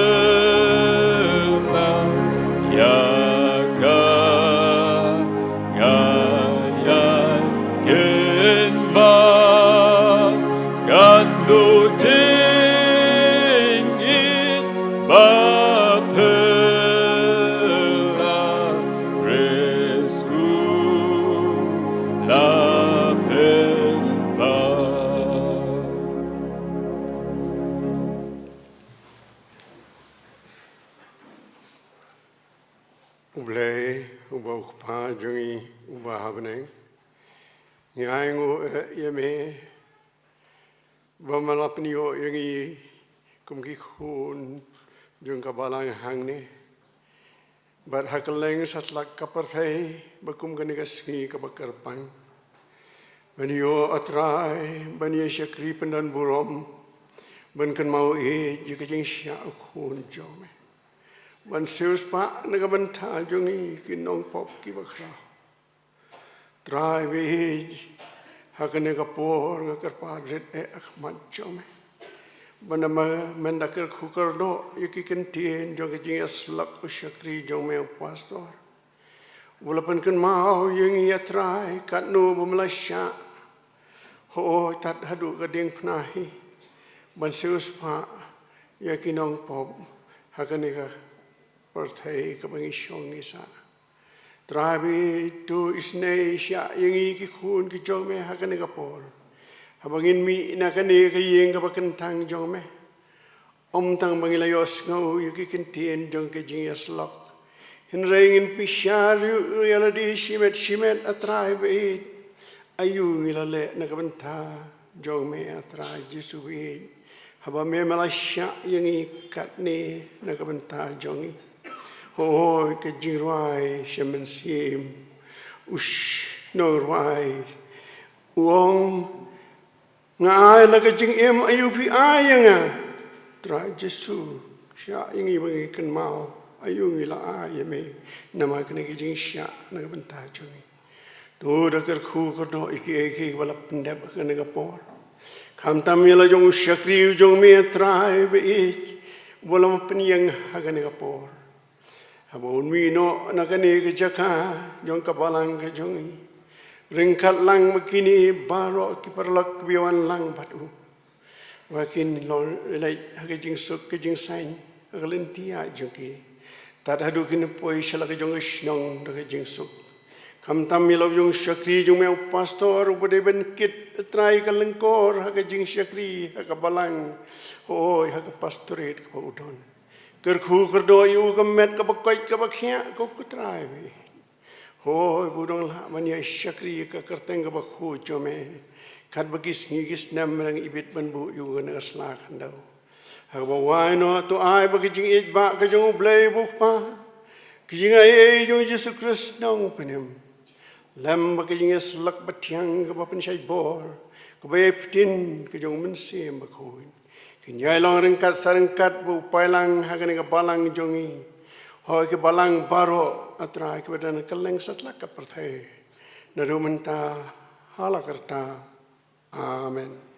la ïa ka. Nga ïai kynmaw katno jingim bapher la, Khrist u la pynpaw. U Blei, uba u Kpa jong ngi uba ha bneng, ngi ai nguh, eh, ïa me ba me la pynïoh ïa ngi kum ki khun jong ka balang hangne, bad ha kylleng satlak ka pyrthei, ba kum kane ka sngi kaba kyrpang, ban ïoh, A Trai, ban ïa shakri pyndonburom, ban kynmaw ïa ka jingshah u Khun jong me, ban siewspah na ka bynta jong ngi ki nongpop kiba khraw. Trai baieit, ha kane ka por nga kyrpad rit eh ha khmat jong me, ba namar me da kyrkhu kyrdoh ïa ki kyntien jong ka jingïasyllok u shakri jong me u pastor. Wat la pynkynmaw ïa ngi, A Trai, katno ba me la shah, hooid, tad haduh ka diengphna hi, ban siewspah ïa ki nongpop ha kane ka pyrthei kaba ngi shong ngi sah. Trai baieit, to isynei shah ïa ngi ki khun ki jong me ha kane ka por, haba ngin mih na kane ka ïing kaba kyntang jong me. Ym tang ba ngi la ïohsngew ïa ki kyntien jong ka jingïasyllok, hynrei ngin pynshai ruh ïa lade shimet shimet, A Trai baieit, aïu ngi la leh na ka bynta jong me, A Trai Jisu baieit, haba me, me la shah ïa ngi katne na ka bynta jong ngi. Hooid, ka jingrwai sha mynsiem, u sh-, nongrwai u ong, nga ai la ka jingim, aïu phi ai ïa nga? Trai Jisu, shah ïa ngi ba ngi kynmaw aïu ngi la ai ïa me, namar kane ka jingshah na ka bynta jong ngi. To da kyrkhu kyrdoh ïa kiei kiei ba la pyndep ha kane ka por, khamtam ïa la jong u shakri u jong me, A Trai baieit, ba la pynïeng ha kane ka por, haba un mih noh na kane ka jaka jong ka balang ka jong ngi, ryngkat lang bad kine baroh ki paralok kiba ïawan lang bad u, ba kin long leit ha ka jingsuk ka jingsaiñ ha ka lynti ïaid jong ki, tad haduh kin poi sha la ka jong ka shnong da ka jingsuk. Khamtam ïa la jong u shakri jong me u pastor, uba dei ban kit, A Trai, ka lyngkor ha ka jingshakri ha ka balang, hooid, ha ka pastorate kaba u don. Kyrkhu kyrdoh ïa u ka met kaba koit kaba khiah, ko Trai baieit. Hooid, ba u dang lah ban ïa shakri ha ka kyrteng kaba khuid jong me, katba ki sngi ki snem me dang ibit ban buh ïa u na ka sla khyndew. Ha kaba wai noh, to ai ba ka jingïeit ba ka jong U Blei uba U Kpa, ka jingaiei jong U Jisu Khrist Nongpynim, lem bad ka jingïasyllok bathiang kaba pynshait bor, kaba ïai pyntin ka jong U Mynsiem Bakhuid, kin ïai long ryngkat sa ryngkat bad u paidlang ha kane ka balang jong ngi, hooid, ki balang baroh, A Trai, kiba don ha kylleng satlak ka pyrthei, naduh mynta ha la karta. Amen.